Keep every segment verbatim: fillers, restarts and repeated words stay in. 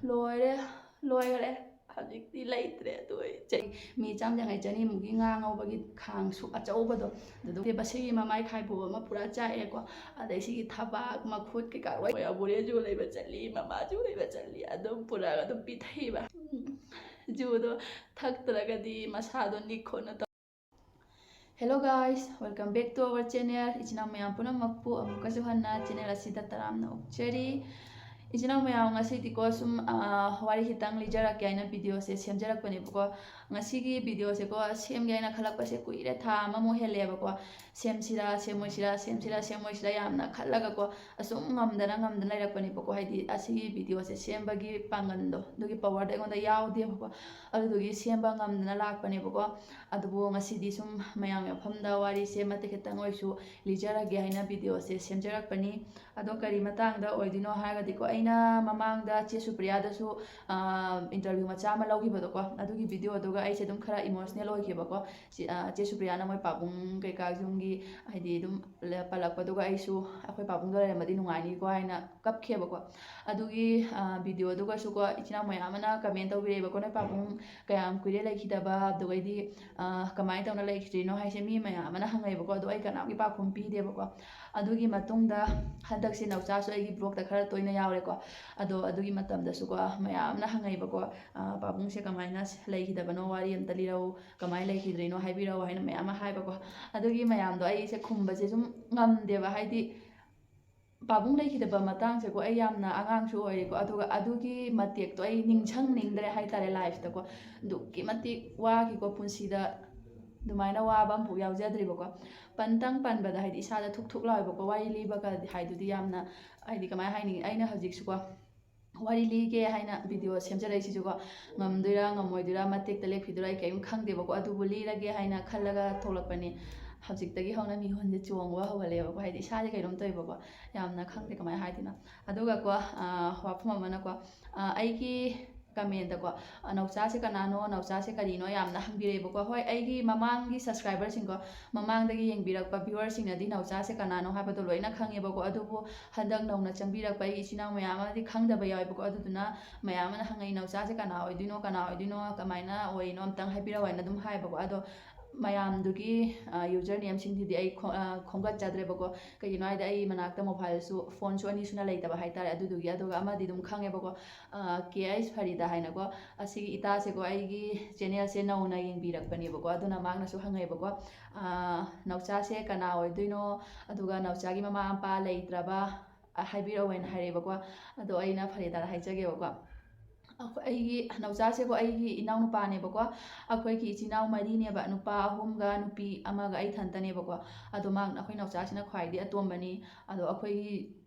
ꯂꯣꯏꯔꯦ, ꯂꯣꯏꯈꯔꯦ꯫ ꯍꯧꯖꯤꯛꯇꯤ ꯂꯩꯇ꯭ꯔꯦ꯫ ꯑꯗꯨ ꯑꯩ ꯆ- ꯃꯤ ꯆꯥꯝ ꯌꯥꯡꯈꯩ ꯆꯅꯤꯃꯨꯛꯀꯤ ꯉꯥ ꯉꯧꯕꯒꯤ ꯈꯥꯡꯁꯨ ꯑꯆꯧꯕꯗꯣ, ꯑꯗꯨꯗꯣ ꯁꯤꯒꯤ ꯃꯃꯥꯏ ꯈꯥꯏꯕꯣꯛ ꯑꯃ ꯄꯨꯔꯥ ꯆꯥꯛꯑꯦꯀꯣ꯫ ꯑꯗꯩ ꯁꯤꯒꯤ ꯊꯕꯥꯛ, ꯃꯈꯨꯠ ꯀꯩꯀꯥ ꯂꯣꯏ ꯑꯕꯨꯔꯦ ꯖꯨ ꯂꯩꯕ ꯆꯠꯂꯤ, ꯃꯃꯥ ꯖꯨ ꯂꯩꯕ ꯆꯠꯂꯤ, ꯑꯗꯨꯝ ꯄꯨꯔꯛꯑꯒ ꯑꯗꯨꯝ ꯄꯤꯊꯛꯏꯕ꯫ ꯎꯝ, ꯖꯨꯗꯣ ꯊꯛꯇ꯭ꯔꯒꯗꯤ ꯃꯁꯥꯗꯣ ꯅꯤꯛ ꯈꯣꯠꯅ ꯇꯧ꯫ Hello guys, welcome back to our channel. ꯏꯆꯤꯟ ꯏꯅꯥꯎ ꯃꯌꯥꯝ ꯄꯨꯝꯅꯃꯛꯄꯨ ꯑꯃꯨꯛꯀꯁꯨ ꯍꯟꯅ channel ꯑꯁꯤꯗ ꯇꯔꯥꯝꯅ ꯑꯣꯛꯆꯔꯤ꯫ ꯏꯆꯤꯟ ꯏꯅꯥꯎ ꯃꯌꯥꯝ, ꯉꯁꯤꯗꯤꯀꯣ ꯁꯨꯝ, ꯑꯥ, ꯋꯥꯔꯤ ꯈꯤꯇꯪ ꯂꯤꯖꯔꯛꯀꯦ ꯍꯥꯏꯅ videoꯁꯦ ꯁꯦꯝꯖꯔꯛꯄꯅꯦꯕꯀꯣ꯫ ꯉꯁꯤꯒꯤ videoꯁꯦ ꯀꯣ ꯁꯦꯝꯒꯦ ꯍꯥꯏꯅ ꯈꯜꯂꯛꯄꯁꯦ ꯀꯨꯏꯔꯦ, ꯊꯥ ꯑꯃꯃꯨꯛ ꯍꯦꯜꯂꯦꯕꯀꯣ꯫ ꯁꯦꯝꯁꯤꯔꯥ ꯁꯦꯝꯃꯣꯏꯁꯤꯔꯥ, ꯁꯦꯝꯁꯤꯔꯥ ꯁꯦꯝꯃꯣꯏꯁꯤꯔꯥ ꯌꯥꯝꯅ ꯈꯜꯂꯒꯀꯣ, ꯑꯁꯨꯝ ꯉꯝꯗꯅ ꯉꯝꯗꯅ ꯂꯩꯔꯛꯄꯅꯦꯕꯀꯣ꯫ ꯍꯥꯏꯗꯤ ꯑꯁꯤꯒꯤ videoꯁꯦ ꯁꯦꯝꯕꯒꯤ ꯄꯥꯡꯒꯜꯗꯣ, ꯑꯗꯨꯒꯤ powerꯗꯣ ꯑꯩꯉꯣꯟꯗ ꯌꯥꯎꯗꯦꯕꯀꯣ꯫ ꯑꯗꯨꯗꯨꯒꯤ ꯁꯦꯝꯕ ꯉꯝꯗꯅ ꯂꯥꯛꯄꯅꯦꯕꯀꯣ꯫ ꯑꯗꯨꯕꯨ ꯉꯁꯤꯗꯤ ꯁꯨꯝ ꯃꯌꯥꯝꯒꯤ ꯃꯐꯝꯗ ꯋꯥꯔꯤꯁꯦ ꯃꯇꯦꯛ ꯈꯤꯇꯪ ꯑꯣꯏꯁꯨ ꯂꯤꯖꯔꯒꯦ ꯍꯥꯏꯅ videoꯁꯦ ꯁꯦꯝꯖꯔꯛꯄꯅꯤ꯫ ꯑꯗꯣ ꯀꯔꯤ ꯃꯇꯥꯡꯗ ꯑꯣꯏꯗꯣꯏꯅꯣ ꯍꯥꯏꯔꯒꯗꯤꯀꯣ, ꯑꯩꯅ ꯃꯃꯥꯡꯗ ꯆꯦ ꯁꯨꯄ꯭ꯔꯤꯌꯥꯗꯁꯨ, ꯑꯥ, interview ꯃꯆꯥ ꯑꯃ ꯂꯧꯈꯤꯕꯗꯣꯀꯣ, ꯑꯗꯨꯒꯤ videoꯗꯨꯒ ꯑꯩꯁꯦ ꯑꯗꯨꯝ ꯈꯔ emotional ꯑꯣꯏꯈꯤꯕꯀꯣ꯫ ꯆꯦ, ꯑꯥ, ꯆꯦ ꯁꯨꯄ꯭ꯔꯤꯌꯥꯅ ꯃꯣꯏ ꯄꯥꯕꯨꯡ ꯀꯩꯀꯥ ꯌꯨꯝꯒꯤ ꯍꯥꯏꯗꯤ ꯑꯗꯨꯝ ꯂ-, ꯄꯜꯂꯛꯄꯗꯨꯒ ꯑꯩꯁꯨ ꯑꯩꯈꯣꯏ ꯄꯥꯕꯨꯡꯗꯣ ꯂꯩꯔꯝꯃꯗꯤ ꯅꯨꯡꯉꯥꯏꯅꯤꯀꯣ ꯍꯥꯏꯅ ꯀꯞꯈꯤꯕꯀꯣ꯫ ꯑꯗꯨꯒꯤ, ꯑꯥ, videoꯗꯨꯒꯁꯨꯀꯣ ꯏꯆꯤꯟ ꯏꯅꯥꯎ ꯃꯌꯥꯝ ꯑꯃꯅ comment ꯇꯧꯕꯤꯔꯛꯑꯦꯕꯀꯣ, "ꯅꯣꯏ ꯄꯥꯕꯨꯡ ꯀꯌꯥꯝ ꯀꯨꯏꯔꯦ ꯂꯩꯈꯤꯗꯕ?" ꯑꯗꯨꯒꯩꯗꯤ, ꯑꯥ, "ꯀꯃꯥꯏꯅ ꯇꯧꯅ ꯂꯩꯈꯤꯗ꯭ꯔꯤꯅꯣ?" ꯍꯥꯏꯁꯦ ꯃꯤ ꯃꯌꯥꯝ ꯑꯃꯅ ꯍꯪꯉꯛꯑꯦꯕꯀꯣ꯫ ꯑꯗꯣ ꯑꯩ ꯀꯅꯥꯝꯒꯤ ꯄꯥꯎꯈꯨꯝ ꯄꯤꯗꯦꯕꯀꯣ꯫ ꯑꯗꯨꯒꯤ ꯃꯇꯨꯡꯗ ꯍꯟꯗꯛꯁꯦ ꯅꯥꯎꯆꯥꯁꯨ ꯑꯩꯒꯤ vlogꯇ ꯈꯔ ꯇꯣꯏꯅ ꯌꯥꯎꯔꯦꯀꯣ꯫ ꯑꯗꯣ ꯑꯗꯨꯒꯤ ꯃꯇꯝꯗꯁꯨꯀꯣ ꯃꯌꯥꯝ ꯑꯃꯅ ꯍꯪꯉꯛꯑꯦꯕꯀꯣ, ꯑꯥ, "ꯄꯥꯕꯨꯡꯁꯦ ꯀꯃꯥꯏꯅ ꯂꯩꯈꯤꯗꯕꯅꯣ? ꯋꯥꯔꯤ ꯑꯝꯇ ꯂꯤꯔꯛꯎ, ꯀꯃꯥꯏꯅ ꯂꯩꯈꯤꯗ꯭ꯔꯤꯅꯣ ꯍꯥꯏꯕꯤꯔꯛꯑꯣ" ꯍꯥꯏꯅ ꯃꯌꯥꯝ ꯑꯃ ꯍꯥꯏꯕꯀꯣ꯫ ꯑꯗꯨꯒꯤ ꯃꯌꯥꯝꯗꯣ ꯑꯩꯁꯦ ꯈꯨꯝꯕꯁꯦ ꯁꯨꯝ ꯉꯝꯗꯦꯕ, ꯍꯥꯏꯗꯤ ꯄꯥꯕꯨꯡ ꯂꯩꯈꯤꯗꯕ ꯃꯇꯥꯡꯁꯦꯀꯣ, ꯑꯩ ꯌꯥꯝꯅ ꯑꯉꯥꯡꯁꯨ ꯑꯣꯏꯔꯤꯀꯣ, ꯑꯗꯨꯒ ꯑꯗꯨꯒꯤ ꯃꯇꯦꯛꯇꯣ ꯑꯩ ꯅꯤꯡꯁꯤꯡꯅꯤꯡꯗ꯭ꯔꯦ ꯍꯥꯏꯇꯥꯔꯦ꯫ Lifeꯇꯀꯣ ꯑꯗꯨꯛꯀꯤ ꯃꯇꯤꯛ ꯋꯥꯈꯤꯀꯣ, ꯄꯨꯟꯁꯤꯗ ꯑꯗꯨꯃꯥꯏꯅ ꯋꯥꯕ ꯑꯃꯐꯥꯎ ꯌꯥꯎꯖꯗ꯭ꯔꯤꯕꯀꯣ꯫ ꯄꯟꯇꯪ ꯄꯟꯕꯗ ꯍꯥꯏꯗꯤ ꯏꯁꯥꯗ ꯊꯨꯛ ꯊꯨꯛ ꯂꯥꯎꯋꯦꯕꯀꯣ, ꯋꯥꯔꯤ ꯂꯤꯕꯒ ꯍꯥꯏꯗꯨꯗꯤ ꯌꯥꯝꯅ, ꯍꯥꯏꯗꯤ ꯀꯃꯥꯏ ꯍꯥꯏꯅꯤ, ꯑꯩꯅ ꯍꯧꯖꯤꯛꯁꯨꯀꯣ ꯋꯥꯔꯤ ꯂꯤꯒꯦ ꯍꯥꯏꯅ video ꯁꯦꯝꯖꯔꯛꯏꯁꯤꯁꯨꯀꯣ, ꯉꯝꯗꯣꯏꯔꯥ ꯉꯝꯃꯣꯏꯗꯣꯏꯔꯥ, ꯃꯇꯦꯛꯇ ꯂꯦꯞꯈꯤꯗꯣꯏꯔꯥ, ꯑꯩ ꯀꯔꯤꯝ ꯈꯪꯗꯦꯕꯀꯣ, ꯑꯗꯨꯕꯨ ꯂꯤꯔꯒꯦ ꯍꯥꯏꯅ ꯈꯜꯂꯒ ꯊꯣꯛꯂꯛꯄꯅꯤ꯫ ꯍꯧꯖꯤꯛꯇꯒꯤ ꯍꯧꯅ ꯃꯤꯍꯨꯟꯁꯦ ꯆꯣꯡꯕ ꯍꯧꯒꯠꯂꯛꯑꯦꯕꯀꯣ, ꯍꯥꯏꯗꯤ ꯏꯁꯥꯁꯦ ꯀꯩꯅꯣꯝ ꯇꯧꯋꯦꯕꯀꯣ, ꯌꯥꯝꯅ ꯈꯪꯗꯦ ꯀꯃꯥꯏꯅ ꯍꯥꯏꯗꯣꯏꯅꯣ꯫ ꯑꯗꯨꯒꯀꯣ, ꯑꯥ, ꯋꯥꯐꯝ ꯑꯃꯅꯀꯣ, ꯑꯥ, ꯑꯩꯒꯤ ꯀꯃꯦꯟꯗꯀꯣ, "ꯅꯥꯎꯆꯥꯁꯦ ꯀꯅꯥꯅꯣ, ꯅꯥꯎꯆꯥꯁꯦ ꯀꯔꯤꯅꯣ?" ꯌꯥꯝꯅ ꯍꯪꯕꯤꯔꯛꯑꯦꯕꯀꯣ꯫ ꯍꯣꯏ, ꯑꯩꯒꯤ ꯃꯃꯥꯡꯒꯤ ꯁꯕꯁꯀ꯭ꯔꯥꯏꯕꯔꯁꯤꯡꯀꯣ, ꯃꯃꯥꯡꯗꯒꯤ ꯌꯦꯡꯕꯤꯔꯛꯄ ꯚ꯭ꯌꯨꯋꯔꯁꯤꯡꯅꯗꯤ ꯅꯥꯎꯆꯥꯁꯦ ꯀꯅꯥꯅꯣ ꯍꯥꯏꯕꯗꯣ ꯂꯣꯏꯅ ꯈꯪꯉꯦꯕꯀꯣ꯫ ꯑꯗꯨꯕꯨ ꯍꯟꯗꯛ ꯅꯧꯅ ꯆꯪꯕꯤꯔꯛꯄ ꯑꯩꯒꯤ ꯏꯆꯤꯟ ꯏꯅꯥꯎ ꯃꯌꯥꯝ ꯑꯃꯗꯤ ꯈꯪꯗꯕ ꯌꯥꯎꯋꯦꯕꯀꯣ꯫ ꯑꯗꯨꯗꯨꯅ ꯃꯌꯥꯝ ꯑꯃꯅ ꯍꯪꯉꯛꯏ, "ꯅꯥꯎꯆꯥꯁꯦ ꯀꯅꯥ ꯑꯣꯏꯗꯣꯏꯅꯣ, ꯀꯅꯥ ꯑꯣꯏꯗꯣꯏꯅꯣ, ꯀꯃꯥꯏꯅ ꯑꯣꯏꯔꯤꯅꯣ, ꯑꯝꯇꯪ ꯍꯥꯏꯕꯤꯔꯛꯑꯣ" ꯍꯥꯏꯅ ꯑꯗꯨꯝ ꯍꯥꯏꯌꯦꯕꯀꯣ꯫ ꯑꯗꯣ ꯃꯌꯥꯝꯗꯨꯒꯤ ꯌꯨꯖꯔ ꯅꯦꯝꯁꯤꯡꯗꯨꯗꯤ ꯑꯩ ꯈꯣ-, ꯑ, ꯈꯣꯝꯒꯠꯆꯗ꯭ꯔꯦꯕꯀꯣ꯫ ꯀꯩꯒꯤꯅꯣ ꯍꯥꯏꯗꯤ, ꯑꯩ ꯃꯅꯥꯛꯇ ꯃꯣꯕꯥꯏꯜꯁꯨ, ꯐꯣꯟꯁꯨ ꯑꯅꯤ ꯁꯨꯅ ꯂꯩꯇꯕ ꯍꯥꯏꯇꯥꯔꯦ꯫ ꯑꯗꯨꯗꯨꯒꯤ, ꯑꯗꯨꯒ ꯑꯃꯗꯤ ꯑꯗꯨꯝ ꯈꯪꯉꯦꯕꯀꯣ, "ꯀꯦ ꯑꯩꯁ ꯐꯔꯤꯗꯥ" ꯍꯥꯏꯅꯀꯣ꯫ ꯑꯁꯤꯒꯤ ꯏꯇꯥꯁꯦꯀꯣ, ꯑꯩꯒꯤ ꯆꯦꯅꯦꯜꯁꯦ ꯅꯧꯅ ꯌꯦꯡꯕꯤꯔꯛꯄꯅꯦꯕꯀꯣ꯫ ꯑꯗꯨꯅ ꯃꯍꯥꯛꯅꯁꯨ ꯍꯪꯉꯛꯑꯦꯕꯀꯣ, "ꯅꯥꯎꯆꯥꯁꯦ ꯀꯅꯥ ꯑꯣꯏꯗꯣꯏꯅꯣ? ꯑꯗꯨꯒ ꯅꯥꯎꯆꯥꯒꯤ ꯃꯃꯥ ꯃꯄꯥ ꯂꯩꯇ꯭ꯔꯕ? ꯑ, ꯍꯥꯏꯕꯤꯔꯛꯑꯣ" ꯍꯥꯏꯅ ꯍꯥꯏꯔꯛꯑꯦꯕꯀꯣ꯫ ꯑꯗꯣ ꯑꯩꯅ ꯐꯔꯤꯗꯥꯗ ꯍꯥꯏꯖꯒꯦꯕꯀꯣ꯫ ꯑꯩꯈꯣꯏ, ꯑꯩꯒꯤ ꯅꯥꯎꯆꯥꯁꯦꯀꯣ, ꯑꯩꯒꯤ ꯏꯅꯥꯎꯅꯨꯄꯥꯅꯦꯕꯀꯣ꯫ ꯑꯩꯈꯣꯏꯒꯤ ꯏꯆꯤꯟ ꯏꯅꯥꯎ ꯃꯔꯤꯅꯦꯕ, ꯅꯨꯄꯥ ꯑꯍꯨꯝꯒ ꯅꯨꯄꯤ ꯑꯃꯒ ꯑꯩ ꯏꯊꯟꯇꯅꯦꯕꯀꯣ꯫ ꯑꯗꯣ ꯃꯥ, ꯑꯩꯈꯣꯏ ꯅꯥꯎꯆꯥꯁꯤꯅ ꯈ꯭ꯋꯥꯏꯗꯒꯤ ꯑꯇꯣꯝꯕꯅꯤ꯫ ꯑꯗꯣ ꯑꯩꯈꯣꯏꯒꯤ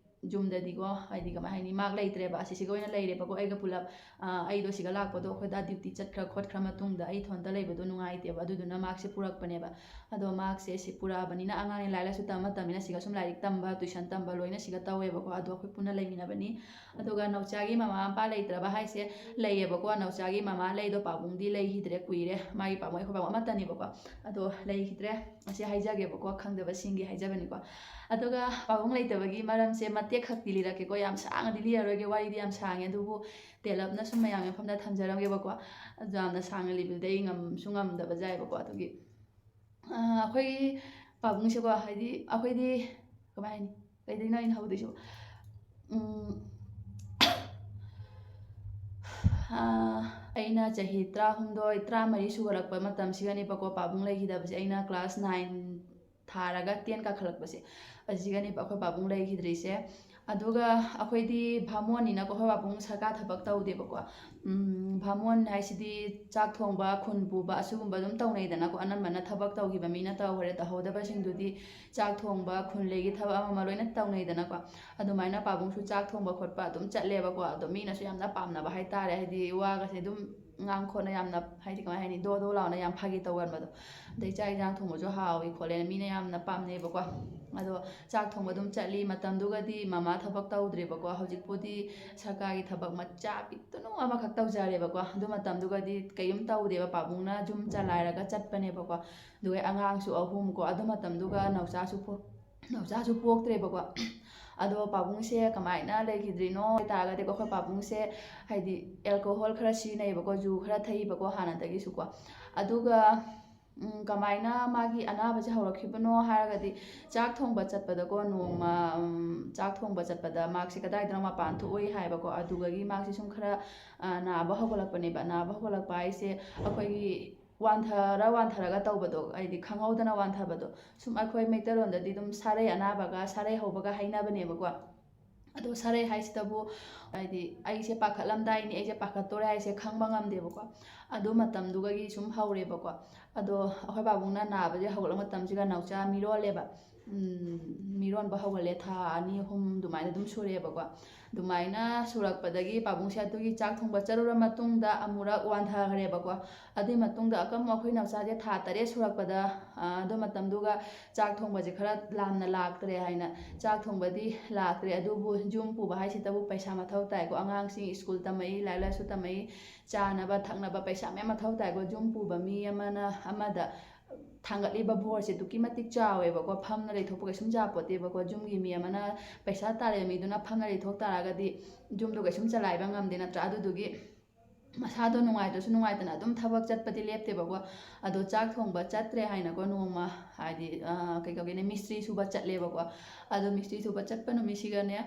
ꯌꯨꯝꯗꯗꯤꯀꯣ, ꯍꯥꯏꯗꯤ ꯀꯃꯥꯏ ꯍꯥꯏꯅꯤ, ꯃꯍꯥꯛ ꯂꯩꯇ꯭ꯔꯦꯕ, ꯑꯁꯤꯁꯤꯒ ꯑꯣꯏꯅ ꯂꯩꯔꯦꯕꯀꯣ ꯑꯩꯒ ꯄꯨꯂꯞ꯫ ꯑ, ꯑꯩꯗꯣ ꯁꯤꯒ ꯂꯥꯛꯄꯗꯣ ꯑꯩꯈꯣꯏ ꯗꯥ ꯗ꯭ꯌꯨꯇꯤ ꯆꯠꯈ꯭ꯔ ꯈꯣꯠꯈ꯭ꯔ ꯃꯇꯨꯡꯗ ꯑꯩ ꯏꯊꯟꯇ ꯂꯩꯕꯗꯣ ꯅꯨꯡꯉꯥꯏꯇꯦꯕ, ꯑꯗꯨꯗꯨꯅ ꯃꯍꯥꯛꯁꯦ ꯄꯨꯔꯛꯄꯅꯦꯕ꯫ ꯑꯗꯣ ꯃꯍꯥꯛꯁꯦ ꯁꯤ ꯄꯨꯔꯛꯑꯕꯅꯤꯅ ꯑꯉꯥꯡꯅꯤ, ꯂꯥꯏꯔꯤꯛ ꯂꯥꯏꯁꯨ ꯇꯝꯕ ꯃꯇꯝꯅꯤꯅ ꯁꯤꯒ ꯁꯨꯝ ꯂꯥꯏꯔꯤꯛ ꯇꯝꯕ, ꯇꯨꯏꯁꯟ ꯇꯝꯕ ꯂꯣꯏꯅ ꯁꯤꯒ ꯇꯧꯋꯦꯕꯀꯣ꯫ ꯑꯗꯣ ꯑꯩꯈꯣꯏ ꯄꯨꯟꯅ ꯂꯩꯃꯤꯟꯅꯕꯅꯤ꯫ ꯑꯗꯨꯒ ꯅꯥꯎꯆꯥꯒꯤ ꯃꯃꯥ ꯃꯄꯥ ꯂꯩꯇ꯭ꯔꯕ ꯍꯥꯏꯁꯦ, ꯂꯩꯌꯦꯕꯀꯣ, ꯅꯥꯎꯆꯥꯒꯤ ꯃꯃꯥ ꯂꯩꯗꯣ ꯄꯥꯕꯨꯡꯗꯤ ꯂꯩꯈꯤꯗ꯭ꯔꯦ ꯀꯨꯏꯔꯦ, ꯃꯥꯒꯤ ꯄꯥꯕꯨꯡ, ꯑꯩꯈꯣꯏ ꯄꯥꯕꯨꯡ ꯑꯃꯠꯇꯅꯦꯕꯀꯣ꯫ ꯑꯗꯣ ꯂꯩꯈꯤꯗ꯭ꯔꯦ, ꯑꯁꯤ ꯍꯥꯏꯖꯒꯦꯕꯀꯣ, ꯈꯪꯗꯕꯁꯤꯡꯒꯤ ꯍꯥꯏꯖꯕꯅꯤꯀꯣ꯫ ꯑꯗꯨꯒ ꯄꯥꯕꯨꯡ ꯂꯩꯇꯕꯒꯤ ꯃꯔꯝꯁꯦ ꯃꯇꯦꯛ ꯈꯛꯇꯤ ꯂꯤꯔꯛꯀꯦꯀꯣ, ꯌꯥꯝ ꯁꯥꯡꯅꯗꯤ ꯂꯤꯔꯔꯣꯏꯒꯦ, ꯋꯥꯔꯤꯗꯤ ꯌꯥꯝ ꯁꯥꯡꯉꯦ, ꯑꯗꯨꯕꯨ ꯇꯦꯜꯂꯞꯅ ꯁꯨꯝ ꯃꯌꯥꯝꯒꯤ ꯃꯐꯝꯗ ꯊꯝꯖꯔꯝꯒꯦꯕꯀꯣ꯫ ꯑꯗꯨ ꯌꯥꯝꯅ ꯁꯥꯡꯅ ꯂꯤꯕꯗꯨꯗꯤ ꯑꯩ ꯉꯝꯁꯨ ꯉꯝꯗꯕ ꯌꯥꯏꯕꯀꯣ꯫ ꯑꯗꯨꯒꯤ, ꯑ, ꯑꯩꯈꯣꯏꯒꯤ ꯄꯥꯕꯨꯡꯁꯦꯀꯣ, ꯍꯥꯏꯗꯤ ꯑꯩꯈꯣꯏꯗꯤ, ꯀꯃꯥꯏ ꯍꯥꯏꯅꯤ, ꯀꯩꯗꯩꯅꯣ ꯑꯩꯅ ꯍꯧꯗꯣꯏꯁꯤꯕꯣ? ꯎꯝ, ꯑ, ꯑꯩꯅ ꯆꯍꯤ ꯇꯔꯥꯍꯨꯝꯗꯣꯏ, ꯇꯔꯥꯃꯔꯤ ꯁꯨꯒꯠꯂꯛꯄ ꯃꯇꯝꯁꯤꯒꯅꯦꯕꯀꯣ, ꯄꯥꯕꯨꯡ ꯂꯩꯈꯤꯗꯕꯁꯦ꯫ ꯑꯩꯅ ꯀ꯭ꯂꯥꯁ ꯅꯥꯏꯟ ꯊꯥꯔꯒ ꯇꯦꯟ ꯀꯥꯈꯠꯂꯛꯄꯁꯦ, ꯑꯁꯤꯒꯅꯦꯕ ꯑꯩꯈꯣꯏ ꯄꯥꯕꯨꯡ ꯂꯩꯈꯤꯗ꯭ꯔꯤꯁꯦ꯫ ꯑꯗꯨꯒ ꯑꯩꯈꯣꯏꯗꯤ ꯚꯥꯃꯣꯟꯅꯤꯅꯀꯣ, ꯑꯩꯈꯣꯏ ꯄꯥꯕꯨꯡ ꯁꯔꯀꯥꯔ ꯊꯕꯛ ꯇꯧꯗꯦꯕꯀꯣ꯫ ꯎꯝ, ꯚꯥꯃꯣꯟ ꯍꯥꯏꯁꯤꯗꯤ ꯆꯥꯛ ꯊꯣꯡꯕ, ꯈꯨꯟ ꯄꯨꯕ, ꯑꯁꯤꯒꯨꯝꯕ ꯑꯗꯨꯝ ꯇꯧꯅꯩꯗꯅꯀꯣ꯫ ꯑꯅꯝꯕꯅ ꯊꯕꯛ ꯇꯧꯈꯤꯕ ꯃꯤꯅ ꯇꯧꯈ꯭ꯔꯦ, ꯇꯧꯍꯧꯗꯕꯁꯤꯡꯗꯨꯗꯤ ꯆꯥꯛ ꯊꯣꯡꯕ, ꯈꯨꯟꯂꯩꯒꯤ ꯊꯕꯛ ꯑꯃ ꯑꯃ ꯂꯣꯏꯅ ꯇꯧꯅꯩꯗꯅꯀꯣ꯫ ꯑꯗꯨꯃꯥꯏꯅ ꯄꯥꯕꯨꯡꯁꯨ ꯆꯥꯛ ꯊꯣꯡꯕ ꯈꯣꯠꯄ ꯑꯗꯨꯝ ꯆꯠꯂꯦꯕꯀꯣ꯫ ꯑꯗꯣ ꯃꯤꯅꯁꯨ ꯌꯥꯝꯅ ꯄꯥꯝꯅꯕ ꯍꯥꯏꯇꯥꯔꯦ, ꯍꯥꯏꯗꯤ ꯋꯥꯒꯁꯦ ꯑꯗꯨꯝ ꯉꯥꯡ ꯈꯣꯠꯅ ꯌꯥꯝꯅ, ꯍꯥꯏꯗꯤ, ꯀꯃꯥꯏ ꯍꯥꯏꯅꯤ, ꯗꯣ ꯗꯣ ꯂꯥꯎꯅ ꯌꯥꯝ ꯐꯥꯒꯤ ꯇꯧꯒꯟꯕꯗꯣ꯫ ꯑꯗꯩ ꯆꯥꯛ ꯏꯟꯖꯥꯡ ꯊꯣꯡꯕꯁꯨ ꯍꯥꯎꯏ ꯈꯣꯠꯂꯦꯅ ꯃꯤꯅ ꯌꯥꯝꯅ ꯄꯥꯝꯅꯩꯕꯀꯣ꯫ ꯑꯗꯣ ꯆꯥꯛ ꯊꯣꯡꯕ ꯑꯗꯨꯝ ꯆꯠꯂꯤ꯫ ꯃꯇꯝꯗꯨꯒꯗꯤ ꯃꯃꯥ ꯊꯕꯛ ꯇꯧꯗ꯭ꯔꯦꯕꯀꯣ꯫ ꯍꯧꯖꯤꯛꯄꯨꯗꯤ ꯁꯔꯀꯥꯔꯒꯤ ꯊꯕꯛ ꯃꯆꯥ ꯄꯤꯛꯇꯨꯅꯨ ꯑꯃꯈꯛ ꯇꯧꯖꯔꯦꯕꯀꯣ꯫ ꯑꯗꯨ ꯃꯇꯝꯗꯨꯒꯗꯤ ꯀꯩꯝ ꯇꯧꯗꯦꯕ, ꯄꯥꯕꯨꯡꯅ ꯌꯨꯝ ꯆꯂꯥꯏꯔꯒ ꯆꯠꯄꯅꯦꯕꯀꯣ꯫ ꯑꯗꯨꯒ ꯑꯉꯥꯡꯁꯨ ꯑꯍꯨꯝ ꯀꯣ꯫ ꯑꯗꯨ ꯃꯇꯝꯗꯨꯒ ꯅꯥꯎꯆꯥꯁꯨ ꯄꯣꯛ-, ꯅꯥꯎꯆꯥꯁꯨ ꯄꯣꯛꯇ꯭ꯔꯦꯕꯀꯣ꯫ ꯑꯗꯣ ꯄꯥꯕꯨꯡꯁꯦ ꯀꯃꯥꯏꯅ ꯂꯩꯈꯤꯗ꯭ꯔꯤꯅꯣ ꯍꯥꯏ ꯇꯥꯔꯒꯗꯤꯀꯣ, ꯑꯩꯈꯣꯏ ꯄꯥꯕꯨꯡꯁꯦ, ꯍꯥꯏꯗꯤ, alcohol ꯈꯔ ꯁꯤꯖꯤꯟꯅꯩꯕꯀꯣ, ꯖꯨ ꯈꯔ ꯊꯛꯏꯕꯀꯣ ꯍꯥꯟꯅꯗꯒꯤꯁꯨꯀꯣ꯫ ꯑꯗꯨꯒ ꯎꯝ, ꯀꯃꯥꯏꯅ ꯃꯥꯒꯤ ꯑꯅꯥꯕꯁꯦ ꯍꯧꯔꯛꯈꯤꯕꯅꯣ ꯍꯥꯏꯔꯒꯗꯤ, ꯆꯥꯛ ꯊꯣꯡꯕ ꯆꯠꯄꯗꯀꯣ, ꯅꯣꯡꯃ, ꯎꯝ, ꯆꯥꯛ ꯊꯣꯡꯕ ꯆꯠꯄꯗ ꯃꯥꯁꯦ ꯀꯗꯥꯏꯗꯅꯣ ꯃꯄꯥꯟ ꯊꯣꯛꯎꯏ ꯍꯥꯏꯕꯀꯣ꯫ ꯑꯗꯨꯗꯒꯤ ꯃꯥꯁꯦ ꯁꯨꯝ ꯈꯔ, ꯑ, ꯅꯥꯕ ꯍꯧꯒꯠꯂꯛꯄꯅꯦꯕ꯫ ꯅꯥꯕ ꯍꯧꯒꯠꯂꯛꯄ ꯍꯥꯏꯁꯦ ꯑꯩꯈꯣꯏꯒꯤ ꯋꯥꯟꯊꯔ ꯋꯥꯟꯊꯔꯒ ꯇꯧꯕꯗꯣ, ꯍꯥꯏꯗꯤ ꯈꯪꯍꯧꯗꯅ ꯋꯥꯟꯊꯕꯗꯣ꯫ ꯁꯨꯝ ꯑꯩꯈꯣꯏ ꯃꯩꯇꯩꯂꯣꯟꯗꯗꯤ ꯑꯗꯨꯝ ꯁꯥꯔꯩ ꯑꯅꯥꯕꯒ ꯁꯥꯔꯩ ꯍꯧꯕꯒ ꯍꯥꯏꯅꯕꯅꯦꯕꯀꯣ꯫ ꯑꯗꯣ ꯁꯥꯔꯩ ꯍꯥꯏꯁꯤꯗꯕꯨ, ꯍꯥꯏꯗꯤ, ꯑꯩꯁꯦ ꯄꯥꯈꯠꯂꯝꯗꯥꯏꯅꯤ, ꯑꯩꯁꯦ ꯄꯥꯈꯠꯇꯣꯔꯦ ꯍꯥꯏꯁꯦ ꯈꯪꯕ ꯉꯝꯗꯦꯕꯀꯣ꯫ ꯑꯗꯨ ꯃꯇꯝꯗꯨꯒꯒꯤ ꯁꯨꯝ ꯍꯧꯔꯦꯕꯀꯣ꯫ ꯑꯗꯣ ꯑꯩꯈꯣꯏ ꯄꯥꯕꯨꯡꯅ ꯅꯥꯕꯁꯦ ꯍꯧꯒꯠꯂꯛꯄ ꯃꯇꯝꯁꯤꯒ ꯅꯥꯎꯆꯥ ꯃꯤꯔꯣꯜꯂꯦꯕ꯫ ꯎꯝ, ꯃꯤꯔꯣꯟꯕ ꯍꯧꯒꯠꯂꯦ, ꯊꯥ ꯑꯅꯤ ꯑꯍꯨꯝ ꯑꯗꯨꯃꯥꯏꯅ ꯑꯗꯨꯝ ꯁꯨꯔꯦꯕꯀꯣ꯫ ꯑꯗꯨꯃꯥꯏꯅ ꯁꯨꯔꯛꯄꯗꯒꯤ ꯄꯥꯕꯨꯡꯁꯦ ꯑꯗꯨꯒꯤ ꯆꯥꯛ ꯊꯣꯡꯕ ꯆꯠꯂꯨꯔ ꯃꯇꯨꯡꯗ ꯑꯃꯨꯔꯛ ꯋꯥꯟꯊꯈ꯭ꯔꯦꯕꯀꯣ꯫ ꯑꯗꯨꯏ ꯃꯇꯨꯡꯗ ꯑꯀꯝ ꯑꯩꯈꯣꯏ ꯅꯥꯎꯆꯥꯁꯦ ꯊꯥ ꯇꯔꯦꯠ ꯁꯨꯔꯛꯄꯗ, ꯑ, ꯑꯗꯨ ꯃꯇꯝꯗꯨꯒ ꯆꯥꯛ ꯊꯣꯡꯕꯁꯦ ꯈꯔ ꯂꯥꯝꯅ ꯂꯥꯛꯇ꯭ꯔꯦ ꯍꯥꯏꯅ ꯆꯥꯛ ꯊꯣꯡꯕꯗꯤ ꯂꯥꯛꯇ꯭ꯔꯦ꯫ ꯑꯗꯨꯕꯨ ꯌꯨꯝ ꯄꯨꯕ ꯍꯥꯏꯁꯤꯗꯕꯨ ꯄꯩꯁꯥ ꯃꯊꯧ ꯇꯥꯏꯀꯣ꯫ ꯑꯉꯥꯡꯁꯤꯡ ꯁ꯭ꯀꯨꯜ ꯇꯝꯃꯛꯏ, ꯂꯥꯏꯔꯤꯛ ꯂꯥꯏꯁꯨ ꯇꯝꯃꯛꯏ, ꯆꯥꯅꯕ ꯊꯛꯅꯕ ꯄꯩꯁꯥ ꯃꯌꯥꯝ ꯃꯊꯧ ꯇꯥꯏꯀꯣ꯫ ꯌꯨꯝ ꯄꯨꯕ ꯃꯤ ꯑꯃꯅ ꯑꯃꯗ ꯊꯥꯡꯒꯠꯂꯤꯕ ꯕꯣꯔꯁꯦ ꯑꯗꯨꯛꯀꯤ ꯃꯇꯤꯛ ꯆꯥꯎꯋꯦꯕꯀꯣ꯫ ꯐꯝꯅ ꯂꯩꯊꯣꯛꯄ ꯀꯩꯁꯨꯝ ꯌꯥꯄꯣꯠꯇꯦꯕꯀꯣ꯫ ꯌꯨꯝꯒꯤ ꯃꯤ ꯑꯃꯅ, ꯄꯩꯁꯥ ꯇꯥꯜꯂꯤꯕ ꯃꯤꯗꯨꯅ ꯐꯝꯅ ꯂꯩꯊꯣꯛ ꯇꯥꯔꯒꯗꯤ ꯌꯨꯝꯗꯣ ꯀꯩꯁꯨꯝ ꯆꯂꯥꯏꯕ ꯉꯝꯗꯦ, ꯅꯠꯇ꯭ꯔꯥ? ꯑꯗꯨꯗꯨꯒꯤ ꯃꯁꯥꯗꯣ ꯅꯨꯡꯉꯥꯏꯇ꯭ꯔꯁꯨ ꯅꯨꯡꯉꯥꯏꯇꯅ ꯑꯗꯨꯝ ꯊꯕꯛ ꯆꯠꯄꯗꯤ ꯂꯦꯞꯇꯦꯕꯀꯣ꯫ ꯑꯗꯣ ꯆꯥꯛ ꯊꯣꯡꯕ ꯆꯠꯇ꯭ꯔꯦ ꯍꯥꯏꯅꯀꯣ, ꯅꯣꯡꯃ, ꯍꯥꯏꯗꯤ, ꯑ, ꯀꯩ ꯀꯧꯒꯦꯅꯦ, ꯃꯤꯁꯇ꯭ꯔꯤ ꯁꯨꯕ ꯆꯠꯂꯦꯕꯀꯣ꯫ ꯑꯗꯣ ꯃꯤꯁꯇ꯭ꯔꯤ ꯁꯨꯕ ꯆꯠꯄ ꯅꯨꯃꯤꯠꯁꯤꯒꯅꯦ,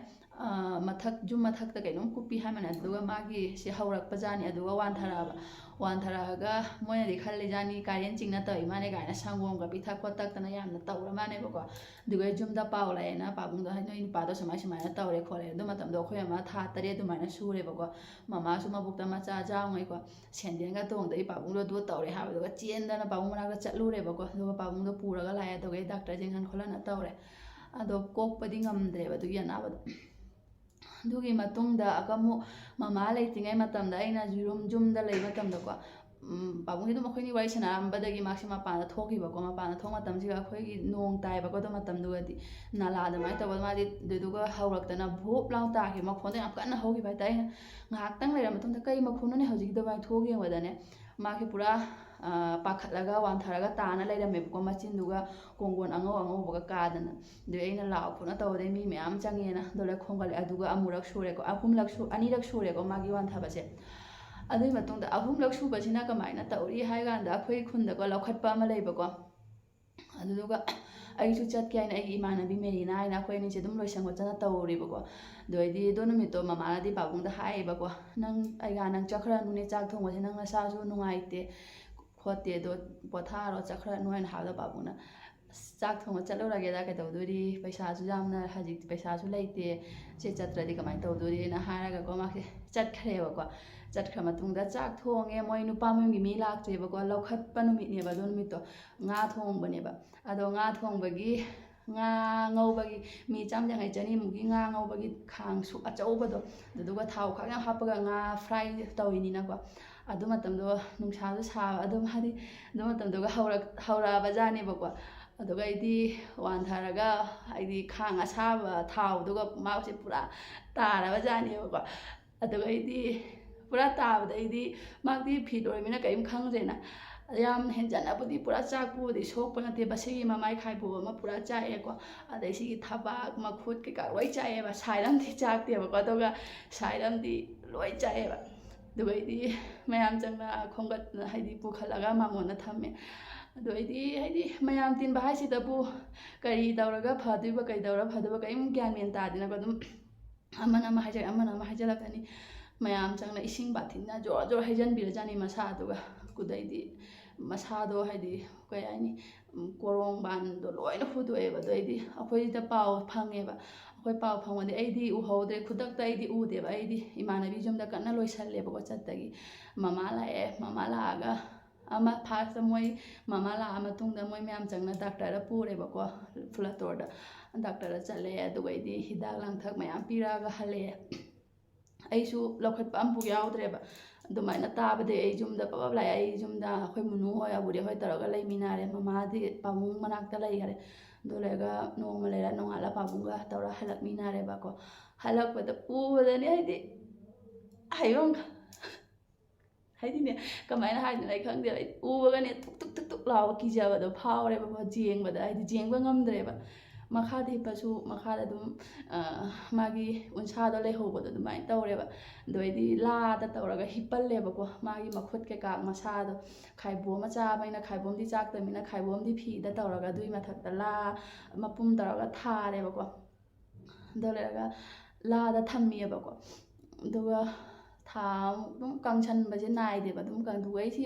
ꯑ, ꯃꯊꯛ, ꯌꯨꯝ ꯃꯊꯛꯇ ꯀꯩꯅꯣꯝ ꯀꯨꯞꯄꯤ ꯍꯥꯏꯕꯅꯦ꯫ ꯑꯗꯨꯒ ꯃꯥꯒꯤ ꯁꯤ ꯍꯧꯔꯛꯄꯖꯥꯠꯅꯤ꯫ ꯑꯗꯨꯒ ꯋꯥꯟꯊꯔꯛꯑꯕ꯫ ꯋꯥꯟꯊꯔꯛꯑꯒ ꯃꯣꯏꯅꯗꯤ ꯈꯜꯂꯤꯖꯥꯠꯅꯤ, ꯀꯥꯔꯦꯟ ꯆꯤꯡꯅ ꯇꯧꯔꯤ ꯃꯥꯅꯦ ꯀꯥꯏꯅ, ꯁꯪꯒꯣꯝꯒ ꯄꯤꯊꯛ ꯈꯣꯠꯇꯛꯇꯅ ꯌꯥꯝꯅ ꯇꯧꯔ ꯃꯥꯅꯦꯕꯀꯣ꯫ ꯑꯗꯨꯒ ꯌꯨꯝꯗ ꯄꯥꯎ ꯂꯥꯛꯑꯦꯅ ꯄꯥꯕꯨꯡꯗꯣ, "ꯅꯣꯏ ꯅꯨꯄꯥꯗꯣ ꯁꯨꯃꯥꯏ ꯁꯨꯃꯥꯏꯅ ꯇꯧꯔꯦ ꯈꯣꯠꯂꯦ"꯫ ꯑꯗꯨ ꯃꯇꯝꯗꯣ ꯑꯩꯈꯣꯏ ꯑꯃ ꯊꯥ ꯇꯔꯦꯠ ꯑꯗꯨꯃꯥꯏꯅ ꯁꯨꯔꯦꯕꯀꯣ꯫ ꯃꯃꯥꯁꯨ ꯃꯕꯨꯛꯇ ꯃꯆꯥ ꯌꯥꯎꯉꯩꯀꯣ꯫ ꯁꯦꯟꯗꯦꯟꯒ ꯇꯣꯡꯗꯒꯤ ꯄꯥꯕꯨꯡꯗꯣ ꯑꯗꯨ ꯇꯧꯔꯦ ꯍꯥꯏꯕꯗꯨꯒ ꯆꯦꯟꯗꯅ ꯄꯥꯕꯨꯡ ꯃꯅꯥꯛꯇ ꯆꯠꯂꯨꯔꯦꯕꯀꯣ꯫ ꯑꯗꯨꯒ ꯄꯥꯕꯨꯡꯗꯣ ꯄꯨꯔꯒ ꯂꯥꯛꯑꯦ꯫ ꯑꯗꯨꯒ ꯗꯥꯛꯇꯔ ꯌꯦꯡꯍꯟ ꯈꯣꯠꯍꯟꯅ ꯇꯧꯔꯦ꯫ ꯑꯗꯣ ꯀꯣꯛꯄꯗꯤ ꯉꯝꯗ꯭ꯔꯦꯕ ꯑꯗꯨꯒꯤ ꯑꯅꯥꯕꯗꯣ꯫ ꯑꯗꯨꯒꯤ ꯃꯇꯨꯡꯗ ꯑꯃꯨꯛ ꯃꯃꯥ ꯂꯩꯇ꯭ꯔꯤꯉꯩ ꯃꯇꯝꯗ ꯑꯩꯅ ꯌꯨꯝ, ꯌꯨꯝꯗ ꯂꯩꯕ ꯃꯇꯝꯗꯀꯣ, ꯎꯝ, ꯄꯥꯕꯨꯡꯁꯦ ꯑꯗꯨꯝ ꯑꯩꯈꯣꯏꯅꯤ ꯋꯥꯔꯤ ꯁꯥꯟꯅꯔꯝꯕꯗꯒꯤ ꯃꯥꯁꯦ ꯃꯄꯥꯟꯗ ꯊꯣꯛꯈꯤꯕꯀꯣ꯫ ꯃꯄꯥꯟꯗ ꯊꯣꯛ ꯃꯇꯝꯁꯤꯗ ꯑꯩꯈꯣꯏꯒꯤ ꯅꯣꯡ ꯇꯥꯏꯕꯀꯣ, ꯑꯗꯨ ꯃꯇꯝꯗꯨꯒꯗꯤ ꯅꯥꯂꯥ ꯑꯗꯨꯃꯥꯏꯅ ꯇꯧꯕ, ꯃꯥꯗꯤ ꯑꯗꯨꯗꯨꯒ ꯍꯧꯔꯛꯇꯅ ꯚꯣꯞ ꯂꯥꯎ ꯇꯥꯈꯤ꯫ ꯃꯈꯣꯟꯗꯣ ꯌꯥꯝ ꯀꯟꯅ ꯍꯧꯈꯤꯕ ꯍꯥꯏꯇꯥꯔꯦ꯫ ꯑꯩꯅ ꯉꯥꯏꯍꯥꯛꯇꯪ ꯂꯩꯔ ꯃꯇꯨꯡꯗ, "ꯀꯩ ꯃꯈꯣꯟꯅꯣꯅꯦ ꯍꯧꯖꯤꯛꯀꯤꯗꯣ?" ꯍꯥꯏꯅ ꯊꯣꯛꯑ ꯌꯦꯡꯕꯗꯅꯦ, ꯃꯥꯒꯤ ꯄꯨꯔꯥ, ꯑ, ꯄꯥꯈꯠꯂꯒ ꯋꯥꯟꯊꯔꯒ ꯇꯥꯅ ꯂꯩꯔꯝꯃꯦꯕꯀꯣ, ꯃꯆꯤꯟꯗꯨꯒ ꯀꯣꯡꯒꯣꯟ ꯑꯉꯧ ꯑꯉꯧꯕꯒ ꯀꯥꯗꯅ꯫ ꯑꯗꯨꯗꯩ ꯑꯩꯅ ꯂꯥꯎ ꯈꯣꯠꯅ ꯇꯧꯕꯗꯩ ꯃꯤ ꯃꯌꯥꯝ ꯆꯪꯉꯦꯅ ꯑꯗꯨ ꯂꯣꯏ ꯈꯣꯝꯒꯠꯂꯦ꯫ ꯑꯗꯨꯒ ꯑꯃꯨꯔꯛ ꯁꯨꯔꯦꯀꯣ, ꯑꯍꯨꯝꯂꯛ ꯁꯨ-, ꯑꯅꯤꯔꯛ ꯁꯨꯔꯦꯀꯣ ꯃꯥꯒꯤ ꯋꯥꯟꯊꯕꯁꯦ꯫ ꯑꯗꯨꯒꯤ ꯃꯇꯨꯡꯗ ꯑꯍꯨꯝꯂꯛ ꯁꯨꯕꯁꯤꯅ ꯀꯃꯥꯏꯅ ꯇꯧꯔꯤ ꯍꯥꯏ ꯀꯥꯟꯗ, ꯑꯩꯈꯣꯏ ꯈꯨꯟꯗꯀꯣ ꯂꯧꯈꯠꯄ ꯑꯃ ꯂꯩꯕꯀꯣ, ꯑꯗꯨꯗꯨꯒ ꯑꯩꯁꯨ ꯆꯠꯀꯦ ꯍꯥꯏꯅ ꯑꯩꯒꯤ ꯏꯃꯥꯟꯅꯕꯤ ꯃꯦꯔꯤꯅꯥ ꯍꯥꯏꯅ ꯑꯩꯈꯣꯏ ꯑꯅꯤꯁꯦ ꯑꯗꯨꯝ ꯂꯣꯏꯁꯪ ꯈꯣꯠꯆꯅ ꯇꯧꯔꯦꯕꯀꯣ꯫ ꯑꯗꯨ ꯑꯩꯗꯤ ꯑꯗꯨ ꯅꯨꯃꯤꯠꯇꯣ ꯃꯃꯥꯅꯗꯤ ꯄꯥꯕꯨꯡꯗ ꯍꯥꯏꯌꯦꯕꯀꯣ, "ꯅꯪ, ꯑꯩꯒ ꯅꯪ ꯆꯠꯈ꯭ꯔꯅꯨꯅꯦ, ꯆꯥꯛ ꯊꯣꯡꯕꯁꯦ ꯅꯪ ꯅꯁꯥꯁꯨ ꯅꯨꯡꯉꯥꯏꯇꯦ ꯈꯣꯠꯇꯦ, ꯑꯗꯣ ꯄꯣꯊꯥꯔꯣ, ꯆꯠꯈ꯭ꯔꯅꯨ" ꯍꯥꯏꯅ ꯍꯥꯏꯕꯗ ꯄꯥꯕꯨꯡꯅ, "ꯑꯁ, ꯆꯥꯛ ꯊꯣꯡꯕ ꯆꯠꯂꯨꯔꯒꯦꯗ, ꯀꯩꯗꯧꯗꯣꯔꯤ, ꯄꯩꯁꯥꯁꯨ ꯌꯥꯝꯅ ꯍꯧꯖꯤꯛꯇꯤ ꯄꯩꯁꯥꯁꯨ ꯂꯩꯇꯦ, ꯁꯤ ꯆꯠꯇ꯭ꯔꯗꯤ ꯀꯃꯥꯏꯅ ꯇꯧꯗꯣꯔꯤꯅ" ꯍꯥꯏꯔꯒꯀꯣ ꯃꯥꯁꯦ ꯆꯠꯈ꯭ꯔꯦꯕꯀꯣ꯫ ꯆꯠꯈ꯭ꯔ ꯃꯇꯨꯡꯗ ꯆꯥꯛ ꯊꯣꯡꯉꯦ, ꯃꯣꯏ ꯅꯨꯄꯥ ꯃꯌꯨꯝꯒꯤ ꯃꯤ ꯂꯥꯛꯇ꯭ꯔꯦꯕꯀꯣ, ꯂꯧꯈꯠꯄ ꯅꯨꯃꯤꯠꯅꯦꯕ ꯑꯗꯨ ꯅꯨꯃꯤꯠꯇꯣ, ꯉꯥ ꯊꯣꯡꯕꯅꯦꯕ꯫ ꯑꯗꯣ ꯉꯥ ꯊꯣꯡꯕꯒꯤ, ꯉꯥ ꯉꯧꯕꯒꯤ ꯃꯤ ꯆꯥꯝ ꯌꯥꯡꯈꯩ ꯆꯅꯤꯃꯨꯛꯀꯤ ꯉꯥ ꯉꯧꯕꯒꯤ ꯈꯥꯡꯁꯨ ꯑꯆꯧꯕꯗꯣ, ꯑꯗꯨꯗꯨꯒ ꯊꯥꯎ ꯈꯛ ꯌꯥꯝ ꯍꯥꯞꯄꯒ ꯉꯥ ꯐ꯭ꯔꯥꯏ ꯇꯧꯔꯤꯅꯤꯅꯀꯣ꯫ ꯑꯗꯨ ꯃꯇꯝꯗꯣ ꯅꯨꯡꯁꯥꯁꯨ ꯁꯥꯕ, ꯑꯗꯨꯝ ꯍꯥꯏꯗꯤ ꯑꯗꯨ ꯃꯇꯝꯗꯨꯒ ꯍꯧꯔꯛ-, ꯍꯧꯔꯛꯑꯕ ꯖꯥꯠꯅꯦꯕꯀꯣ꯫ ꯑꯗꯨꯒ ꯑꯩꯗꯤ ꯋꯥꯟꯊꯔꯒ, ꯍꯥꯏꯗꯤ ꯈꯥꯡ ꯑꯁꯥꯕ ꯊꯥꯎꯗꯨꯒ ꯃꯥꯁꯦ ꯄꯨꯔꯥ ꯇꯥꯔꯕ ꯖꯥꯠꯅꯦꯕꯀꯣ꯫ ꯑꯗꯨꯒ ꯑꯩꯗꯤ ꯄꯨꯔꯥ ꯇꯥꯕꯗ ꯑꯩꯗꯤ, ꯃꯥꯗꯤ ꯐꯤꯠ ꯑꯣꯏꯔꯃꯤꯅ ꯀꯔꯤꯝ ꯈꯪꯗ꯭ꯔꯦꯅ, ꯌꯥꯝ ꯍꯦꯟꯖꯟꯅꯕꯨꯗꯤ ꯄꯨꯔꯥ ꯆꯥꯛꯄꯨꯗꯤ ꯁꯣꯛꯄ ꯅꯠꯇꯦ, ꯃꯁꯤꯒꯤ ꯃꯃꯥꯏ ꯈꯥꯏꯕꯣꯛ ꯑꯃ ꯄꯨꯔꯥ ꯆꯥꯛꯑꯦꯀꯣ꯫ ꯑꯗꯩ ꯁꯤꯒꯤ ꯊꯕꯥꯛ, ꯃꯈꯨꯠ ꯀꯩꯀꯥ ꯂꯣꯏ ꯆꯥꯛꯑꯦꯕ, ꯁꯥꯏꯠ ꯑꯃꯗꯤ ꯆꯥꯛꯇꯦꯕꯀꯣ, ꯑꯗꯨꯒ ꯁꯥꯏꯠ ꯑꯃꯗꯤ ꯂꯣꯏ ꯆꯥꯛꯑꯦꯕ꯫ ꯑꯗꯨꯒ ꯑꯩꯗꯤ ꯃꯌꯥꯝ ꯆꯪꯅ ꯈꯣꯝꯒꯠ-, ꯍꯥꯏꯗꯤ ꯄꯨꯈꯠꯂꯒ ꯃꯉꯣꯟꯗ ꯊꯝꯃꯦ꯫ ꯑꯗꯣ ꯑꯩꯗꯤ, ꯍꯥꯏꯗꯤ ꯃꯌꯥꯝ ꯇꯤꯟꯕ ꯍꯥꯏꯁꯤꯗꯕꯨ ꯀꯔꯤ ꯇꯧꯔꯒ ꯐꯗꯣꯏꯕ, ꯀꯔꯤ ꯇꯧꯔ ꯐꯗꯣꯏꯕ, ꯀꯔꯤꯝ ꯒ꯭ꯌꯥꯟ ꯃꯦꯟ ꯇꯥꯗꯦꯅꯀꯣ꯫ ꯑꯗꯨꯝ ꯑꯃꯅ ꯑꯃ ꯍꯥꯏꯖꯔꯛ-, ꯑꯃꯅ ꯑꯃ ꯍꯥꯏꯖꯜꯂꯛꯀꯅꯤ꯫ ꯃꯌꯥꯝ ꯆꯪꯅ ꯏꯁꯤꯡ ꯕꯥꯇꯤꯟꯅ ꯖꯣꯔ ꯖꯣꯔ ꯍꯩꯖꯤꯟꯕꯤꯔꯖꯥꯠꯅꯤ ꯃꯁꯥꯗꯨꯒ꯫ ꯑꯗꯩꯗꯤ ꯃꯁꯥꯗꯣ, ꯍꯥꯏꯗꯤ, ꯀꯩ ꯍꯥꯏꯅꯤ, ꯎꯝ, ꯀꯣꯔꯣꯡꯕꯥꯟꯗꯣ ꯂꯣꯏꯅ ꯍꯨꯗꯣꯛꯑꯦꯕ꯫ ꯑꯗꯩꯗꯤ ꯑꯩꯈꯣꯏꯗ ꯄꯥꯎ ꯐꯪꯉꯦꯕ꯫ ꯑꯩꯈꯣꯏ ꯄꯥꯎ ꯐꯪꯕꯗꯤ ꯑꯩꯗꯤ ꯎꯍꯧꯗ꯭ꯔꯦ, ꯈꯨꯗꯛꯇ ꯑꯩꯗꯤ ꯎꯗꯦꯕ꯫ ꯑꯩꯗꯤ ꯏꯃꯥꯟꯅꯕꯤ ꯌꯨꯝꯗ ꯀꯟꯅ ꯂꯣꯏꯁꯜꯂꯦꯕꯀꯣ ꯆꯠꯄꯒꯤ꯫ ꯃꯃꯥ ꯂꯥꯛꯑꯦ, ꯃꯃꯥ ꯂꯥꯛꯑꯒ ꯑꯃ ꯐꯥꯔꯁꯇ ꯃꯣꯏ ꯃꯃꯥ ꯂꯥꯛꯑ ꯃꯇꯨꯡꯗ ꯃꯣꯏ ꯃꯌꯥꯝ ꯆꯪꯅ ꯗꯥꯛꯇꯔꯗ ꯄꯨꯔꯦꯕꯀꯣ, ꯐꯨꯂꯇꯣꯔꯗ꯫ ꯗꯥꯛꯇꯔꯗ ꯆꯠꯂꯦ, ꯑꯗꯨꯒꯩꯗꯤ ꯍꯤꯗꯥꯛ ꯂꯥꯡꯊꯛ ꯃꯌꯥꯝ ꯄꯤꯔꯛꯑꯒ ꯍꯜꯂꯛꯑꯦ꯫ ꯑꯩꯁꯨ ꯂꯧꯈꯠꯄ ꯑꯃꯐꯥꯎ ꯌꯥꯎꯗ꯭ꯔꯦꯕ꯫ ꯑꯗꯨꯃꯥꯏꯅ ꯇꯥꯕꯗꯩ ꯑꯩ ꯌꯨꯝꯗ ꯄꯕꯞ ꯂꯥꯛꯑꯦ꯫ ꯑꯩ ꯌꯨꯝꯗ ꯑꯩꯈꯣꯏ ꯃꯨꯅꯨ ꯍꯣꯏ, ꯑꯕꯨꯗꯤ ꯍꯣꯏ ꯇꯧꯔꯒ ꯂꯩꯃꯤꯟꯅꯔꯦ꯫ ꯃꯃꯥꯗꯤ ꯄꯥꯕꯨꯡ ꯃꯅꯥꯛꯇ ꯂꯩꯈꯔꯦ꯫ ꯑꯗꯨ ꯂꯩꯔꯒ ꯅꯣꯡꯃ ꯂꯩꯔ ꯅꯣꯡꯉꯥꯜꯂ ꯄꯥꯕꯨꯡꯒ ꯇꯧꯔ ꯍꯜꯂꯛꯃꯤꯟꯅꯔꯦꯕꯀꯣ꯫ ꯍꯜꯂꯛꯄꯗ ꯎꯕꯗꯅꯦ ꯑꯩꯗꯤ ꯍꯥꯏꯕ ꯑꯃ ꯈ-, ꯍꯥꯏꯗꯤꯅꯦ, ꯀꯃꯥꯏꯅ ꯍꯥꯏꯗꯣꯏꯅꯣ ꯑꯩ ꯈꯪꯗꯦꯕ꯫ ꯑꯩ ꯎꯕꯒꯅꯦ ꯊꯨꯛ ꯊꯨꯛ ꯊꯨꯛ ꯊꯨꯛ ꯂꯥꯎꯕ ꯀꯤꯖꯕꯗꯣ ꯐꯥꯎꯔꯦꯕꯀꯣ, ꯌꯦꯡꯕꯗ ꯍꯥꯏꯗꯤ ꯌꯦꯡꯕ ꯉꯝꯗ꯭ꯔꯦꯕ꯫ ꯃꯈꯥꯗ ꯍꯤꯞꯄꯁꯨ ꯃꯈꯥꯗ ꯑꯗꯨꯝ, ꯑ, ꯃꯥꯒꯤ ꯎꯟꯁꯥꯗꯣ ꯂꯩꯍꯧꯕꯗꯣ ꯑꯗꯨꯃꯥꯏꯅ ꯇꯧꯔꯦꯕ꯫ ꯑꯗꯨ ꯑꯩꯗꯤ ꯂꯥꯗ ꯇꯧꯔꯒ ꯍꯤꯞꯄꯜꯂꯦꯕꯀꯣ, ꯃꯥꯒꯤ ꯃꯈꯨꯠ ꯀꯩꯀꯥ ꯃꯁꯥꯗꯣ꯫ ꯈꯥꯏꯕꯣꯝ ꯑꯃ ꯆꯥꯕꯅꯤꯅ ꯈꯥꯏꯕꯣꯝꯗꯤ ꯆꯥꯛꯇꯕꯅꯤꯅ ꯈꯥꯏꯕꯣꯝꯗꯤ ꯐꯤꯗ ꯇꯧꯔꯒ ꯑꯗꯨꯒꯤ ꯃꯊꯛꯇ ꯂꯥ ꯃꯄꯨꯝ ꯇꯧꯔꯒ ꯊꯥꯔꯦꯕꯀꯣ꯫ ꯑꯗꯨ ꯂꯩꯔꯒ ꯂꯥꯗ ꯊꯝꯃꯦꯕꯀꯣ꯫ ꯑꯗꯨꯒ ꯊꯥ ꯑꯃꯨꯛ ꯑꯗꯨꯝ ꯀꯪꯁꯟꯕꯁꯦ ꯅꯥꯏꯗꯦꯕ꯫ ꯑꯗꯨꯝ ꯀꯪ-, ꯑꯗꯨꯒ ꯑꯩꯁꯤ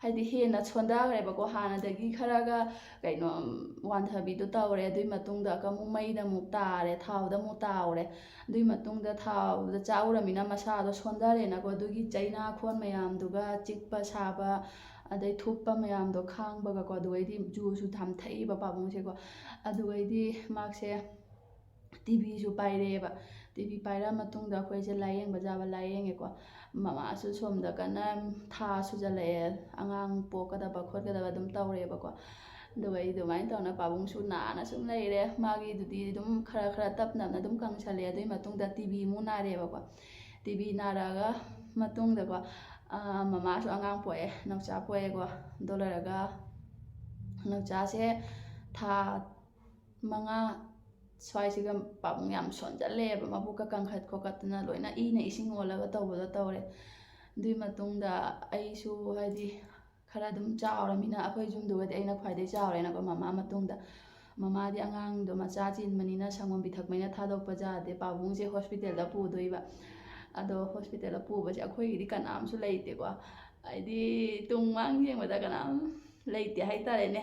ꯍꯥꯏꯗꯤ ꯍꯦꯟꯅ ꯁꯣꯟꯊꯈ꯭ꯔꯦꯕꯀꯣ꯫ ꯍꯥꯟꯅꯗꯒꯤ ꯈꯔꯒ ꯀꯩꯅꯣ, ꯋꯥꯟꯊꯕꯤꯗꯣ ꯇꯧꯔꯦ꯫ ꯑꯗꯨꯒꯤ ꯃꯇꯨꯡꯗ ꯑꯃꯨꯛ ꯃꯩꯗ ꯑꯃꯨꯛ ꯇꯥꯔꯦ, ꯊꯥꯎꯗ ꯑꯃꯨꯛ ꯇꯥꯎꯔꯦ꯫ ꯑꯗꯨꯒꯤ ꯃꯇꯨꯡꯗ ꯊꯥꯎꯗ ꯆꯥꯛꯎꯔꯃꯤꯅ ꯃꯁꯥꯗꯣ ꯁꯣꯟꯊꯔꯦꯅꯀꯣ꯫ ꯑꯗꯨꯒꯤ ꯆꯩꯅꯥꯈꯣꯟ ꯃꯌꯥꯝꯗꯨꯒ ꯆꯤꯛꯄ ꯁꯥꯕ ꯑꯗꯩ ꯊꯨꯞꯄ ꯃꯌꯥꯝꯗꯣ ꯈꯥꯡꯕꯒꯀꯣ꯫ ꯑꯗꯨꯒꯩꯗꯤ ꯖꯨꯁꯨ ꯌꯥꯝ ꯊꯛꯏꯕ ꯄꯥꯕꯨꯡꯁꯦꯀꯣ꯫ ꯑꯗꯨꯒꯩꯗꯤ ꯃꯥꯁꯦ ꯇꯤ ꯕꯤꯁꯨ ꯄꯥꯏꯔꯛꯑꯦꯕ꯫ ꯇꯤ ꯕꯤ ꯄꯥꯏꯔꯛꯑ ꯃꯇꯨꯡꯗ ꯑꯩꯈꯣꯏꯁꯦ ꯂꯥꯏꯌꯦꯡꯕ ꯌꯥꯕ ꯂꯥꯏꯌꯦꯡꯉꯦꯀꯣ꯫ ꯃꯃꯥꯁꯨ ꯁꯣꯝꯗ ꯀꯟꯅ ꯊꯥ ꯁꯨꯖꯜꯂꯛꯑꯦ, ꯑꯉꯥꯡ ꯄꯣꯛꯀꯗꯕ ꯈꯣꯠꯀꯗꯕ ꯑꯗꯨꯝ ꯇꯧꯔꯦꯕꯀꯣ꯫ ꯑꯗꯨꯒ ꯑꯩ ꯑꯗꯨꯃꯥꯏꯅ ꯇꯧꯅ ꯄꯥꯕꯨꯡꯁꯨ ꯅꯥꯅ ꯁꯨꯝ ꯂꯩꯔꯦ꯫ ꯃꯥꯒꯤꯗꯨꯗꯤ ꯑꯗꯨꯝ ꯈꯔ ꯈꯔ ꯇꯞ ꯅꯞꯅ ꯑꯗꯨꯝ ꯀꯪꯁꯜꯂꯦ꯫ ꯑꯗꯨꯒꯤ ꯃꯇꯨꯡꯗ ꯇꯤ ꯕꯤ ꯑꯃꯨꯛ ꯅꯥꯔꯦꯕꯀꯣ꯫ ꯇꯤ ꯕꯤ ꯅꯥꯔꯛꯑꯒ ꯃꯇꯨꯡꯗꯀꯣ, ꯑꯥ, ꯃꯃꯥꯁꯨ ꯑꯉꯥꯡ ꯄꯣꯛꯑꯦ, ꯅꯧꯆꯥ ꯄꯣꯛꯑꯦꯀꯣ꯫ ꯑꯗꯨ ꯂꯣꯏꯔꯒ ꯅꯧꯆꯥꯁꯦ ꯊꯥ ꯃꯉꯥ ꯁ꯭ꯋꯥꯏꯁꯤꯒ ꯄꯥꯕꯨꯡ ꯌꯥꯝ ꯁꯣꯟꯖꯜꯂꯦꯕ, ꯃꯕꯨꯛꯀ ꯀꯟꯈꯠ ꯈꯣꯠꯀꯠꯇꯅ ꯂꯣꯏꯅ ꯏꯅ ꯏꯁꯤꯡ ꯑꯣꯜꯂꯒ ꯇꯧꯕꯗꯣ ꯇꯧꯔꯦ꯫ ꯑꯗꯨꯒꯤ ꯃꯇꯨꯡꯗ ꯑꯩꯁꯨ ꯍꯥꯏꯗꯤ ꯈꯔ ꯑꯗꯨꯝ ꯆꯥꯎꯔꯃꯤꯅ ꯑꯩꯈꯣꯏ ꯌꯨꯝꯗꯨꯒꯗꯤ ꯑꯩꯅ ꯈ꯭ꯋꯥꯏꯗꯒꯤ ꯆꯥꯎꯔꯦꯅꯀꯣ꯫ ꯃꯃꯥ ꯃꯇꯨꯡꯗ ꯃꯃꯥꯗꯤ ꯑꯉꯥꯡꯗꯣ ꯃꯆꯥ ꯆꯦꯟꯕꯅꯤꯅ ꯁꯪꯒꯣꯝ ꯄꯤꯊꯛꯄꯅꯤꯅ ꯊꯥꯗꯣꯛꯄ ꯌꯥꯗꯦ, ꯄꯥꯕꯨꯡꯁꯦ ꯍꯣꯁꯄꯤꯇꯥꯜꯗ ꯄꯨꯗꯣꯏꯕ꯫ ꯑꯗꯣ ꯍꯣꯁꯄꯤꯇꯥꯜꯗ ꯄꯨꯕꯁꯦ ꯑꯩꯈꯣꯏꯒꯤꯗꯤ ꯀꯅꯥꯝꯁꯨ ꯂꯩꯇꯦꯀꯣ, ꯍꯥꯏꯗꯤ ꯇꯨꯡ ꯃꯥꯡ ꯌꯦꯡꯕꯗ ꯀꯅꯥꯝ ꯂꯩꯇꯦ ꯍꯥꯏꯇꯥꯔꯦꯅꯦ꯫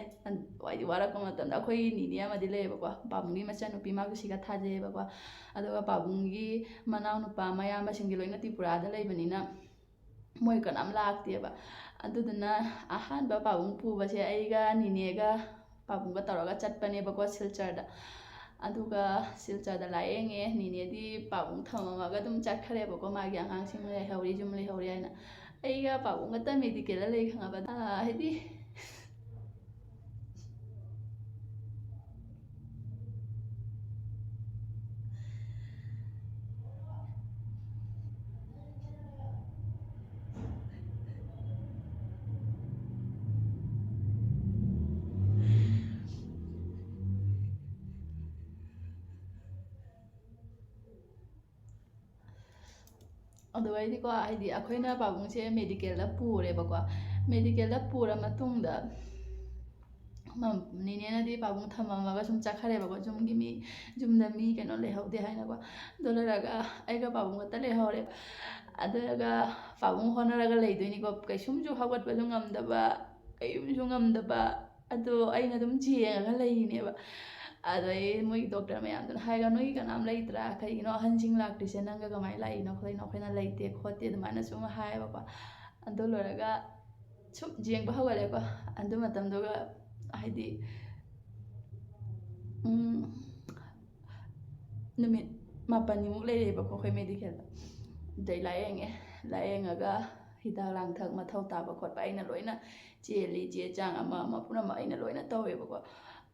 ꯍꯥꯏꯗꯤ ꯋꯥꯔꯛꯄ ꯃꯇꯝꯗ ꯑꯩꯈꯣꯏꯒꯤ ꯅꯤꯅꯦ ꯑꯃꯗꯤ ꯂꯩꯌꯦꯕꯀꯣ, ꯄꯥꯕꯨꯡꯒꯤ ꯃꯆꯟꯅꯨꯄꯤ, ꯃꯥꯁꯨ ꯁꯤꯒ ꯊꯥꯖꯩꯌꯦꯕꯀꯣ꯫ ꯑꯗꯨꯒ ꯄꯥꯕꯨꯡꯒꯤ ꯃꯅꯥꯎꯅꯨꯄꯥ ꯃꯌꯥꯝꯕꯁꯤꯡꯗꯤ ꯂꯣꯏꯅ ꯇ꯭ꯔꯤꯄꯨꯔꯥꯗ ꯂꯩꯕꯅꯤꯅ ꯃꯣꯏ ꯀꯅꯥꯝ ꯂꯥꯛꯇꯦꯕ꯫ ꯑꯗꯨꯗꯨꯅ ꯑꯍꯥꯟꯕ ꯄꯥꯕꯨꯡ ꯄꯨꯕꯁꯦ ꯑꯩꯒ ꯅꯤꯅꯦꯒ ꯄꯥꯕꯨꯡꯒ ꯇꯧꯔꯒ ꯆꯠꯄꯅꯦꯕꯀꯣ ꯁꯤꯜꯆꯔꯗ꯫ ꯑꯗꯨꯒ ꯁꯤꯜꯆꯔꯗ ꯂꯥꯏꯌꯦꯡꯉꯦ꯫ ꯅꯤꯅꯦꯗꯤ ꯄꯥꯕꯨꯡ ꯊꯝꯃꯝꯃꯒ ꯑꯗꯨꯝ ꯆꯠꯈ꯭ꯔꯦꯕꯀꯣ, ꯃꯥꯒꯤ ꯑꯉꯥꯡꯁꯤꯡ ꯂꯩꯍꯧꯔꯤ, ꯌꯨꯝ ꯂꯩꯍꯧꯔꯤ ꯍꯥꯏꯅ꯫ ꯑꯩꯒ ꯄꯥꯕꯨꯡ ꯈꯛꯇ ꯃꯦꯗꯤꯀꯦꯜꯗ ꯂꯩ ꯈꯪꯉꯕ꯫ ꯑꯥ, ꯍꯥꯏꯗꯤ, ꯑꯗꯨꯒ ꯑꯩꯗꯤꯀꯣ, ꯍꯥꯏꯗꯤ, ꯑꯩꯈꯣꯏꯅ ꯄꯥꯕꯨꯡꯁꯦ ꯃꯦꯗꯤꯀꯦꯜꯗ ꯄꯨꯔꯦꯕꯀꯣ꯫ ꯃꯦꯗꯤꯀꯦꯜꯗ ꯄꯨꯔ ꯃꯇꯨꯡꯗ, ꯃꯝ-, ꯅꯤꯅꯦꯅꯗꯤ ꯄꯥꯕꯨꯡ ꯊꯝꯃꯝꯃꯒ ꯁꯨꯝ ꯆꯠꯈ꯭ꯔꯦꯕꯀꯣ, ꯌꯨꯝꯒꯤ ꯃꯤ, ꯌꯨꯝꯗ ꯃꯤ ꯀꯩꯅꯣ ꯂꯩꯍꯧꯗꯦ ꯍꯥꯏꯅꯀꯣ꯫ ꯑꯗꯨ ꯂꯣꯏꯔꯒ ꯑꯩꯒ ꯄꯥꯕꯨꯡ ꯈꯛꯇ ꯂꯩꯍꯧꯔꯦ꯫ ꯑꯗꯨꯒ ꯄꯥꯕꯨꯡ ꯍꯣꯠꯅꯔꯒ ꯂꯩꯗꯣꯏꯅꯤꯀꯣ, ꯀꯩꯁꯨꯝꯁꯨ ꯍꯧꯒꯠꯄꯁꯨ ꯉꯝꯗꯕ, ꯀꯩꯁꯨꯝꯁꯨ ꯉꯝꯗꯕ꯫ ꯑꯗꯣ ꯑꯩꯅ ꯑꯗꯨꯝ ꯌꯦꯡꯉꯒ ꯂꯩꯔꯤꯅꯦꯕ꯫ ꯑꯗꯩ ꯃꯣꯏꯒꯤ ꯗꯣꯛꯇꯔ ꯃꯌꯥꯝꯗꯨꯅ ꯍꯥꯏꯔꯒ, "ꯅꯣꯏꯒꯤ ꯀꯅꯥꯝ ꯂꯩꯇ꯭ꯔꯥ? ꯀꯩꯒꯤꯅꯣ ꯑꯍꯟꯁꯤꯡ ꯂꯥꯛꯇ꯭ꯔꯤꯁꯦ? ꯅꯪꯒ ꯀꯃꯥꯏꯅ ꯂꯥꯛꯏꯅꯣ ꯈꯣꯠꯂꯤꯅꯣ? ꯑꯩꯈꯣꯏꯅ ꯂꯩꯇꯦ ꯈꯣꯠꯇꯦ", ꯑꯗꯨꯃꯥꯏꯅ ꯁꯨꯝ ꯍꯥꯏꯌꯦꯕꯀꯣ꯫ ꯑꯗꯨ ꯂꯣꯏꯔꯒ ꯁꯨꯝ ꯌꯦꯡꯕ ꯍꯧꯒꯠꯂꯦꯀꯣ꯫ ꯑꯗꯨ ꯃꯇꯝꯗꯨꯒ, ꯍꯥꯏꯗꯤ, ꯎꯝ, ꯅꯨꯃꯤꯠ ꯃꯥꯄꯟꯅꯤꯃꯨꯛ ꯂꯩꯔꯛꯑꯦꯕꯀꯣ ꯑꯩꯈꯣꯏ ꯃꯦꯗꯤꯀꯦꯜꯗ꯫ ꯑꯗꯩ ꯂꯥꯏꯌꯦꯡꯉꯦ꯫ ꯂꯥꯏꯌꯦꯡꯉꯒ ꯍꯤꯗꯥꯛ ꯂꯥꯡꯊꯛ ꯃꯊꯧ ꯇꯥꯕ ꯈꯣꯠꯄ ꯑꯩꯅ ꯂꯣꯏꯅ ꯆꯦꯜꯂꯤ, ꯆꯦ ꯆꯥꯡ ꯑꯃ ꯑꯃ ꯄꯨꯝꯅꯃꯛ ꯑꯩꯅ ꯂꯣꯏꯅ ꯇꯧꯋꯦꯕꯀꯣ꯫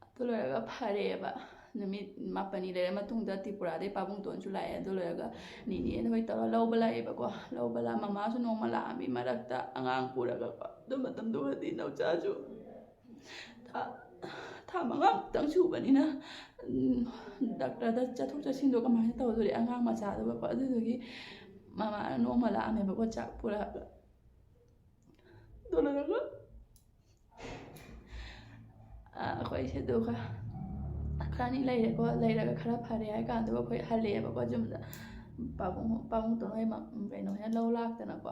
ꯑꯗꯨ ꯂꯣꯏꯔꯒ ꯐꯔꯦꯕ꯫ ꯅꯨꯃꯤꯠ ꯃꯥꯄꯟꯅꯤ ꯂꯩꯔ ꯃꯇꯨꯡꯗ ꯇ꯭ꯔꯤꯄꯨꯔꯥꯗꯩ ꯄꯥꯕꯨꯡꯇꯣꯟꯁꯨ ꯂꯥꯛꯑꯦ꯫ ꯑꯗꯨ ꯂꯣꯏꯔꯒ ꯅꯤꯅꯦ ꯍꯣꯏ ꯇꯧꯔ ꯂꯧꯕ ꯂꯥꯛꯑꯦꯕꯀꯣ꯫ ꯂꯧꯕ ꯂꯥꯛ-, ꯃꯃꯥꯁꯨ ꯅꯣꯡꯃ ꯂꯥꯛꯑꯝꯃꯤ ꯃꯔꯛꯇ ꯑꯉꯥꯡ ꯄꯨꯔꯒꯀꯣ꯫ ꯑꯗꯨ ꯃꯇꯝꯗꯨꯒꯗꯤ ꯅꯥꯎꯆꯥꯁꯨ ꯊꯥ, ꯊꯥ ꯃꯉꯥꯃꯨꯛꯇꯪ ꯁꯨꯕꯅꯤꯅ, ꯎꯝ, ꯗꯥꯛꯇꯔꯗ ꯆꯠꯊꯣꯛ ꯆꯠꯁꯤꯟꯗꯣ ꯀꯃꯥꯏꯅ ꯇꯧꯗꯣꯔꯤ ꯑꯉꯥꯡ ꯃꯆꯥꯗꯨꯒꯀꯣ? ꯑꯗꯨꯗꯨꯒꯤ ꯃꯃꯥꯅ ꯅꯣꯡꯃ ꯂꯥꯛꯑꯝꯃꯦꯕꯀꯣ, ꯆꯥꯛ ꯄꯨꯔꯛꯑꯒ꯫ ꯑꯗꯨ ꯂꯣꯏꯔꯒ, ꯑ, ꯑꯩꯈꯣꯏꯁꯦ ꯑꯗꯨꯒ ꯈꯔꯅꯤ ꯂꯩꯔꯦꯀꯣ꯫ ꯂꯩꯔꯒ ꯈꯔ ꯐꯔꯦ ꯍꯥꯏ ꯀꯥꯟꯗꯨꯒ ꯑꯩꯈꯣꯏ ꯍꯜꯂꯛꯑꯦꯕꯀꯣ ꯌꯨꯝꯗ꯫ ꯄꯥꯕꯨꯡ, ꯄꯥꯕꯨꯡꯇꯣꯟ ꯍꯣꯏ ꯃ-, ꯀꯩꯅꯣ ꯍꯣꯏꯅ ꯂꯧ ꯂꯥꯛꯇꯅꯀꯣ꯫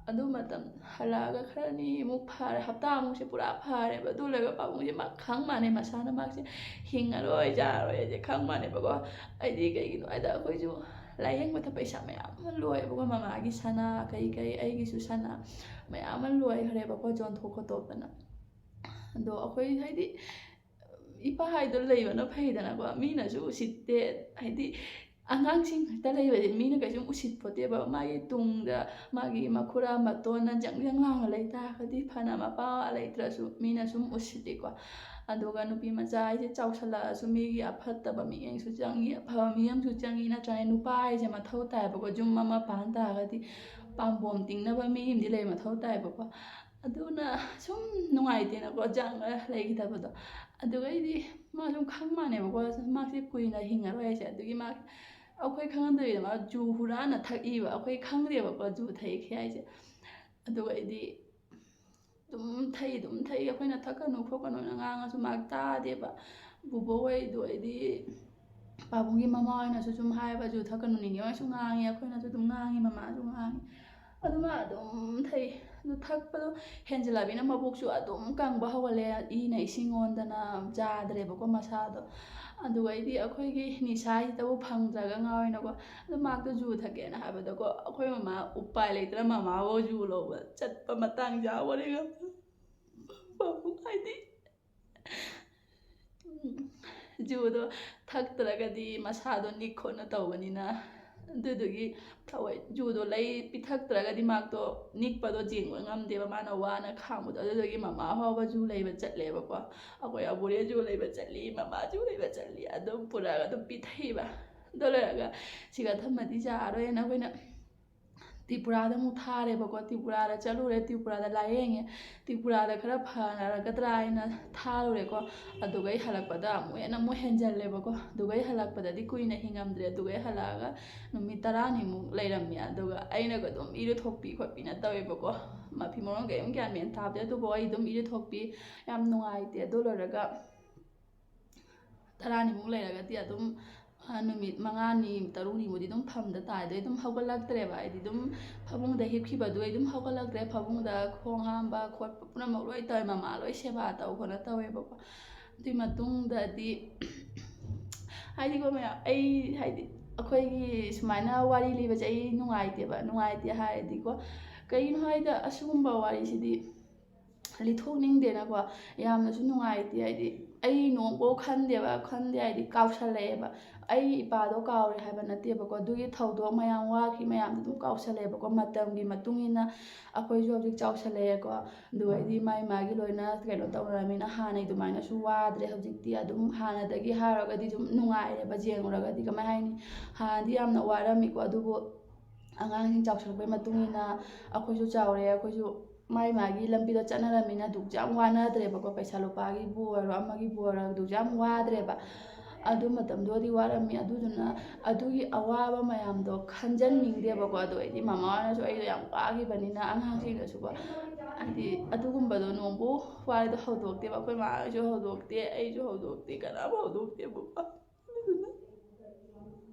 ꯑꯗꯨ ꯃꯇꯝ ꯍꯜꯂꯛꯑꯒ ꯈꯔꯅꯤꯃꯨꯛ ꯐꯔꯦ, ꯍꯞꯇꯥꯃꯨꯛꯁꯦ ꯄꯨꯔꯥ ꯐꯔꯦꯕ꯫ ꯑꯗꯨ ꯂꯣꯏꯔꯒ ꯄꯥꯕꯨꯡꯁꯦ ꯃꯥ ꯈꯪ ꯃꯥꯟꯅꯦ, ꯃꯁꯥꯅ ꯃꯥꯁꯦ ꯍꯤꯡꯉꯔꯣꯏ, ꯌꯥꯔꯔꯣꯏ ꯍꯥꯏꯁꯦ ꯈꯪ ꯃꯥꯟꯅꯦꯕꯀꯣ꯫ ꯑꯩꯗꯤ ꯀꯩꯒꯤꯅꯣ ꯍꯥꯏꯗ ꯑꯩꯈꯣꯏꯁꯨ ꯂꯥꯏꯌꯦꯡꯕꯗ ꯄꯩꯁꯥ ꯃꯌꯥꯝ ꯑꯃ ꯂꯣꯏꯌꯦꯕꯀꯣ꯫ ꯃꯃꯥꯒꯤ ꯁꯅꯥ ꯀꯩ ꯀꯩ, ꯑꯩꯒꯤꯁꯨ ꯁꯅꯥ ꯃꯌꯥꯝ ꯑꯃ ꯂꯣꯏꯈ꯭ꯔꯦꯕꯀꯣ, ꯌꯣꯟꯊꯣꯛ ꯈꯣꯠꯇꯣꯛꯇꯅ꯫ ꯑꯗꯣ ꯑꯩꯈꯣꯏ ꯍꯥꯏꯗꯤ ꯏꯄꯥ ꯍꯥꯏꯗꯣ ꯂꯩꯕꯅ ꯐꯩꯗꯅꯀꯣ꯫ ꯃꯤꯅꯁꯨ ꯎꯁꯤꯠꯇꯦ, ꯍꯥꯏꯗꯤ ꯑꯉꯥꯡꯁꯤꯡ ꯈꯛꯇ ꯂꯩꯕꯗꯤ ꯃꯤꯅ ꯀꯩꯁꯨꯝ ꯎꯁꯤꯠꯄꯣꯠꯇꯦꯕ꯫ ꯃꯥꯒꯤ ꯇꯨꯡꯗ ꯃꯥꯒꯤ ꯃꯈꯨꯔꯥ ꯃꯇꯣꯟꯅ ꯖꯪ ꯖꯪ ꯂꯥꯎꯅ ꯂꯩ ꯇꯥꯔꯒꯗꯤ ꯐꯅ ꯃꯄꯥ ꯂꯩꯇ꯭ꯔꯁꯨ ꯃꯤꯅ ꯁꯨꯝ ꯎꯁꯤꯠꯂꯤꯀꯣ꯫ ꯑꯗꯨꯒ ꯅꯨꯄꯤ ꯃꯆꯥ ꯍꯥꯏꯁꯦ ꯆꯥꯎꯁꯜꯂꯛꯑꯁꯨ ꯃꯤꯒꯤ ꯑꯐꯠꯇꯕ ꯃꯤꯠꯌꯦꯡꯁꯨ ꯆꯪꯉꯤ, ꯑꯐꯕ ꯃꯤꯠꯌꯦꯡꯁꯨ ꯆꯪꯉꯤ ꯅꯠꯇ꯭ꯔꯅꯦ? ꯅꯨꯄꯥ ꯍꯥꯏꯁꯦ ꯃꯊꯧ ꯇꯥꯏꯕꯀꯣ꯫ ꯌꯨꯝ ꯑꯃ ꯄꯥꯟ ꯇꯥꯔꯒꯗꯤ ꯄꯥꯝꯕꯣꯝ ꯇꯤꯡꯅꯕ ꯃꯤ ꯑꯃꯗꯤ ꯂꯩ ꯃꯊꯧ ꯇꯥꯏꯕꯀꯣ꯫ ꯑꯗꯨꯅ ꯁꯨꯝ ꯅꯨꯡꯉꯥꯏꯇꯦꯅꯀꯣ, ꯖꯪꯅ ꯂꯩꯈꯤꯗꯕꯗꯣ꯫ ꯑꯗꯨꯒ ꯑꯩꯗꯤ ꯃꯥ ꯁꯨꯝ ꯈꯪ ꯃꯥꯅꯦꯕꯀꯣ, ꯃꯥꯁꯦ ꯀꯨꯏꯅ ꯍꯤꯡꯉꯔꯣꯏ ꯍꯥꯏꯁꯦ꯫ ꯑꯗꯨꯒꯤ ꯃꯥ, ꯑꯩꯈꯣꯏ ꯈꯪꯍꯟꯗꯕꯤꯗ ꯃꯥ ꯖꯨ ꯍꯨꯔꯥꯟꯅ ꯊꯛꯏꯕ, ꯑꯩꯈꯣꯏ ꯈꯪꯗꯦꯕꯀꯣ ꯖꯨ ꯊꯛꯏ ꯍꯥꯏꯁꯦ꯫ ꯑꯗꯨꯒ ꯑꯩꯗꯤ ꯑꯗꯨꯝ ꯊꯛꯏ, ꯑꯗꯨꯝ ꯊꯛꯏ꯫ ꯑꯩꯈꯣꯏꯅ ꯊꯛꯀꯅꯨ ꯈꯣꯠꯀꯅꯨꯅ ꯉꯥꯡꯉꯁꯨ ꯃꯥ ꯇꯥꯗꯦꯕ꯫ ꯕꯨꯕꯣꯛ ꯍꯣꯏꯗꯣ ꯑꯩꯗꯤ ꯄꯥꯕꯨꯡꯒꯤ ꯃꯃꯥ ꯍꯣꯏꯅꯁꯨ ꯁꯨꯝ ꯍꯥꯏꯕ, "ꯖꯨ ꯊꯛꯀꯅꯨ", ꯅꯤꯅꯦ ꯍꯣꯏꯅꯁꯨ ꯉꯥꯡꯉꯤ, ꯑꯩꯈꯣꯏꯅꯁꯨ ꯑꯗꯨꯝ ꯉꯥꯡꯉꯤ, ꯃꯃꯥꯁꯨ ꯉꯥꯡꯉꯤ꯫ ꯑꯗꯨ ꯃꯥ ꯑꯗꯨꯝ ꯊꯛꯏ꯫ ꯑꯗꯨ ꯊꯛꯄꯗꯣ ꯍꯦꯟꯖꯤꯜꯂꯛꯑꯕꯅꯤꯅ ꯃꯕꯨꯛꯁꯨ ꯑꯗꯨꯝ ꯀꯪꯕ ꯍꯧꯒꯠꯂꯦ, ꯏꯅ ꯏꯁꯤꯡ ꯑꯣꯟꯗꯅ ꯌꯥꯗ꯭ꯔꯦꯕꯀꯣ ꯃꯁꯥꯗꯣ꯫ ꯑꯗꯨꯒ ꯑꯩꯗꯤ ꯑꯩꯈꯣꯏꯒꯤ ꯅꯤꯁꯥꯁꯤꯗꯕꯨ ꯐꯪꯗ꯭ꯔꯒ ꯉꯥꯎꯔꯤꯅꯀꯣ꯫ ꯑꯗꯨ ꯃꯥꯛꯇꯣ ꯖꯨ ꯊꯛꯀꯦꯅ ꯍꯥꯏꯕꯗꯀꯣ, ꯑꯩꯈꯣꯏ ꯃꯃꯥ ꯎꯄꯥꯏ ꯂꯩꯇꯅ ꯃꯃꯥꯕꯨ ꯖꯨ ꯂꯧꯕ ꯆꯠꯄ ꯃꯇꯥꯡ ꯌꯥꯎꯈꯔꯦ꯫ ꯄꯥꯕꯨꯡ ꯍꯥꯏꯗꯤ ꯖꯨꯗꯣ ꯊꯛꯇ꯭ꯔꯒꯗꯤ ꯃꯁꯥꯗꯣ ꯅꯤꯛ ꯈꯣꯠꯅ ꯇꯧꯕꯅꯤꯅ꯫ ꯑꯗꯨꯗꯨꯒꯤ ꯊꯑꯣꯏ ꯖꯨꯗꯣ ꯂꯩ ꯄꯤꯊꯛꯇ꯭ꯔꯒꯗꯤ ꯃꯥꯛꯇꯣ ꯅꯤꯛꯄꯗꯣ ꯆꯦꯟꯕ ꯉꯝꯗꯦꯕ, ꯃꯥꯅ ꯋꯥꯅ ꯈꯥꯡꯕꯗꯣ꯫ ꯑꯗꯨꯗꯨꯒꯤ ꯃꯃꯥ ꯐꯥꯎꯕ ꯖꯨ ꯂꯩꯕ ꯆꯠꯂꯦꯕꯀꯣ꯫ ꯑꯩꯈꯣꯏ ꯑꯕꯨꯔꯦ ꯖꯨ ꯂꯩꯕ ꯆꯠꯂꯤ, ꯃꯃꯥ ꯖꯨ ꯂꯩꯕ ꯆꯠꯂꯤ, ꯑꯗꯨꯝ ꯄꯨꯔꯛꯑꯒ ꯑꯗꯨꯝ ꯄꯤꯊꯛꯏꯕ꯫ ꯑꯗꯨ ꯂꯣꯏꯔꯒ ꯁꯤꯒ ꯊꯝꯃꯗꯤ ꯌꯥꯔꯣꯏꯅ ꯑꯩꯈꯣꯏꯅ ꯇ꯭ꯔꯤꯄꯨꯔꯥꯗ ꯑꯃꯨꯛ ꯊꯥꯔꯦꯕꯀꯣ꯫ ꯇ꯭ꯔꯤꯄꯨꯔꯥꯗ ꯆꯠꯂꯨꯔꯦ, ꯇ꯭ꯔꯤꯄꯨꯔꯥꯗ ꯂꯥꯏꯌꯦꯡꯉꯦ꯫ ꯇ꯭ꯔꯤꯄꯨꯔꯥꯗ ꯈꯔ ꯐꯅꯔꯒꯗ꯭ꯔꯥ ꯍꯥꯏꯅ ꯊꯥꯔꯨꯔꯦꯀꯣ꯫ ꯑꯗꯨꯒꯩ ꯍꯜꯂꯛꯄꯗ ꯑꯃꯨꯛ ꯍꯦꯟꯅ ꯑꯃꯨꯛ ꯍꯦꯟꯖꯜꯂꯦꯕꯀꯣ꯫ ꯑꯗꯨꯒꯩ ꯍꯜꯂꯛꯄꯗꯗꯤ ꯀꯨꯏꯅ ꯍꯤꯡꯉꯝꯗ꯭ꯔꯦ꯫ ꯑꯗꯨꯒꯩ ꯍꯜꯂꯛꯑꯒ ꯅꯨꯃꯤꯠ ꯇꯔꯥꯅꯤꯃꯨꯛ ꯂꯩꯔꯝꯃꯦ꯫ ꯑꯗꯨꯒ ꯑꯩꯅꯒ ꯑꯗꯨꯝ ꯏꯔꯨ ꯊꯣꯛꯄꯤ ꯈꯣꯠꯄꯤꯅ ꯇꯧꯋꯦꯕꯀꯣ꯫ ꯃꯐꯤ ꯃꯔꯣꯟ ꯀꯔꯤꯝ ꯒ꯭ꯌꯥꯟ ꯃꯦꯟ ꯇꯥꯗꯦ, ꯑꯗꯨꯕꯨ ꯑꯩ ꯑꯗꯨꯝ ꯏꯔꯨ ꯊꯣꯛꯄꯤ꯫ ꯌꯥꯝ ꯅꯨꯡꯉꯥꯏꯇꯦ꯫ ꯑꯗꯨ ꯂꯣꯏꯔꯒ ꯇꯔꯥꯅꯤꯃꯨꯛ ꯂꯩꯔꯒꯗꯤ ꯑꯗꯨꯝ, ꯑ, ꯅꯨꯃꯤꯠ ꯃꯉꯥꯅꯤ, ꯇꯔꯨꯛꯅꯤꯃꯨꯛꯇꯤ ꯑꯗꯨꯝ ꯐꯝꯗ ꯇꯥꯏ꯫ ꯑꯗꯩ ꯑꯗꯨꯝ ꯍꯧꯒꯠꯂꯛꯇ꯭ꯔꯦꯕ꯫ ꯑꯩꯗꯤ ꯑꯗꯨꯝ ꯐꯃꯨꯡꯗ ꯍꯤꯞꯈꯤꯕꯗꯨ ꯑꯩ ꯑꯗꯨꯝ ꯍꯧꯒꯠꯂꯛꯇ꯭ꯔꯦ꯫ ꯐꯃꯨꯡꯗ ꯈꯣꯡ ꯍꯥꯝꯕ ꯈꯣꯠꯄ ꯄꯨꯝꯅꯃꯛ ꯂꯣꯏ ꯇꯧꯋꯦ꯫ ꯃꯃꯥ ꯂꯣꯏ ꯁꯦꯕꯥ ꯇꯧ ꯈꯣꯠꯅ ꯇꯧꯋꯦꯕꯀꯣ꯫ ꯑꯗꯨꯏ ꯃꯇꯨꯡꯗꯗꯤ ꯍꯥꯏꯗꯤꯀꯣ ꯃꯌꯥꯝ, ꯑꯩ ꯍꯥꯏꯗꯤ ꯑꯩꯈꯣꯏꯒꯤ ꯁꯨꯃꯥꯏꯅ ꯋꯥꯔꯤ ꯂꯤꯕꯁꯦ ꯑꯩ ꯅꯨꯡꯉꯥꯏꯇꯦꯕ꯫ ꯅꯨꯡꯉꯥꯏꯇꯦ ꯍꯥꯏꯔꯗꯤꯀꯣ, ꯀꯩꯒꯤꯅꯣ ꯍꯥꯏꯗ ꯑꯁꯤꯒꯨꯝꯕ ꯋꯥꯔꯤꯁꯤꯗꯤ ꯂꯤꯊꯣꯛꯅꯤꯡꯗꯦꯅꯀꯣ꯫ ꯌꯥꯝꯅꯁꯨ ꯅꯨꯡꯉꯥꯏꯇꯦ꯫ ꯍꯥꯏꯗꯤ ꯑꯩ ꯅꯣꯡꯐꯥꯎ ꯈꯟꯗꯦꯕ꯫ ꯈꯟꯗꯦ ꯍꯥꯏꯗꯤ ꯀꯥꯎꯁꯜꯂꯛꯑꯦꯕ꯫ ꯑꯩ ꯏꯄꯥꯗꯣ ꯀꯥꯎꯔꯦ ꯍꯥꯏꯕ ꯅꯠꯇꯦꯕꯀꯣ, ꯑꯗꯨꯒꯤ ꯊꯧꯗꯣꯛ ꯃꯌꯥꯝ, ꯋꯥꯈꯤ ꯃꯌꯥꯝꯗꯣ ꯑꯗꯨꯝ ꯀꯥꯎꯁꯜꯂꯛꯑꯦꯕꯀꯣ꯫ ꯃꯇꯝꯒꯤ ꯃꯇꯨꯡ ꯏꯟꯅ ꯑꯩꯈꯣꯏꯁꯨ ꯍꯧꯖꯤꯛ ꯆꯥꯎꯁꯜꯂꯛꯑꯦꯀꯣ꯫ ꯑꯗꯨꯒ ꯍꯥꯏꯗꯤ ꯃꯥꯏ ꯃꯥꯒꯤ ꯂꯣꯏꯅ ꯀꯩꯅꯣ ꯇꯧꯅꯔꯕꯅꯤꯅ ꯍꯥꯟꯅꯩ ꯑꯗꯨꯃꯥꯏꯅꯁꯨ ꯋꯥꯗ꯭ꯔꯦ ꯍꯧꯖꯤꯛꯇꯤ꯫ ꯑꯗꯨꯝ ꯍꯥꯟꯅꯗꯒꯤ ꯍꯥꯏꯔꯨꯔꯒꯗꯤ ꯑꯗꯨꯝ ꯅꯨꯡꯉꯥꯏꯔꯦꯕ꯫ ꯌꯦꯡꯉꯨꯔꯒꯗꯤ ꯀꯃꯥꯏ ꯍꯥꯏꯅꯤ, ꯍꯥꯟꯅꯗꯤ ꯌꯥꯝꯅ ꯋꯥꯔꯝꯃꯤꯀꯣ꯫ ꯑꯗꯨꯕꯨ ꯑꯉꯥꯡꯁꯤꯡ ꯆꯥꯎꯁꯜꯂꯛꯄꯒꯤ ꯃꯇꯨꯡ ꯏꯟꯅ ꯑꯩꯈꯣꯏꯁꯨ ꯆꯥꯎꯔꯦ꯫ ꯑꯩꯈꯣꯏꯁꯨ ꯃꯥꯏ ꯃꯥꯒꯤ ꯂꯝꯕꯤꯗ ꯆꯠꯅꯔꯕꯅꯤꯅ ꯑꯗꯨꯛ ꯌꯥꯝ ꯋꯥꯅꯗ꯭ꯔꯦꯕꯀꯣ꯫ ꯄꯩꯁꯥ ꯂꯨꯄꯥꯒꯤꯕꯨ ꯑꯣꯏꯔꯣ, ꯑꯃꯒꯤꯕꯨ ꯑꯣꯏꯔꯣ, ꯑꯗꯨꯛ ꯌꯥꯝ ꯋꯥꯗ꯭ꯔꯦꯕ꯫ ꯑꯗꯨ ꯃꯇꯝꯗꯨꯗꯤ ꯋꯥꯔꯝꯃꯤ꯫ ꯑꯗꯨꯗꯨꯅ ꯑꯗꯨꯒꯤ ꯑꯋꯥꯕ ꯃꯌꯥꯝꯗꯣ ꯈꯟꯖꯟꯅꯤꯡꯗꯦꯕꯀꯣ꯫ ꯑꯗꯣ ꯑꯩꯗꯤ ꯃꯃꯥ ꯍꯣꯏꯅꯁꯨ ꯑꯩꯗꯣ ꯌꯥꯝ ꯋꯥꯈꯤꯕꯅꯤꯅ ꯑꯉꯥꯡꯁꯤꯡꯗꯁꯨꯀꯣ, ꯍꯥꯏꯗꯤ ꯑꯗꯨꯒꯨꯝꯕꯗꯣ ꯅꯣꯡꯕꯨ ꯋꯥꯔꯤꯗꯣ ꯍꯧꯗꯣꯛꯇꯦꯕ꯫ ꯑꯩꯈꯣꯏ ꯃꯥ ꯍꯣꯏꯁꯨ ꯍꯧꯗꯣꯛꯇꯦ, ꯑꯩꯁꯨ ꯍꯧꯗꯣꯛꯇꯦ, ꯀꯅꯥꯝ ꯍꯧꯗꯣꯛꯇꯦꯕꯀꯣ꯫ ꯑꯗꯨꯗꯨꯅ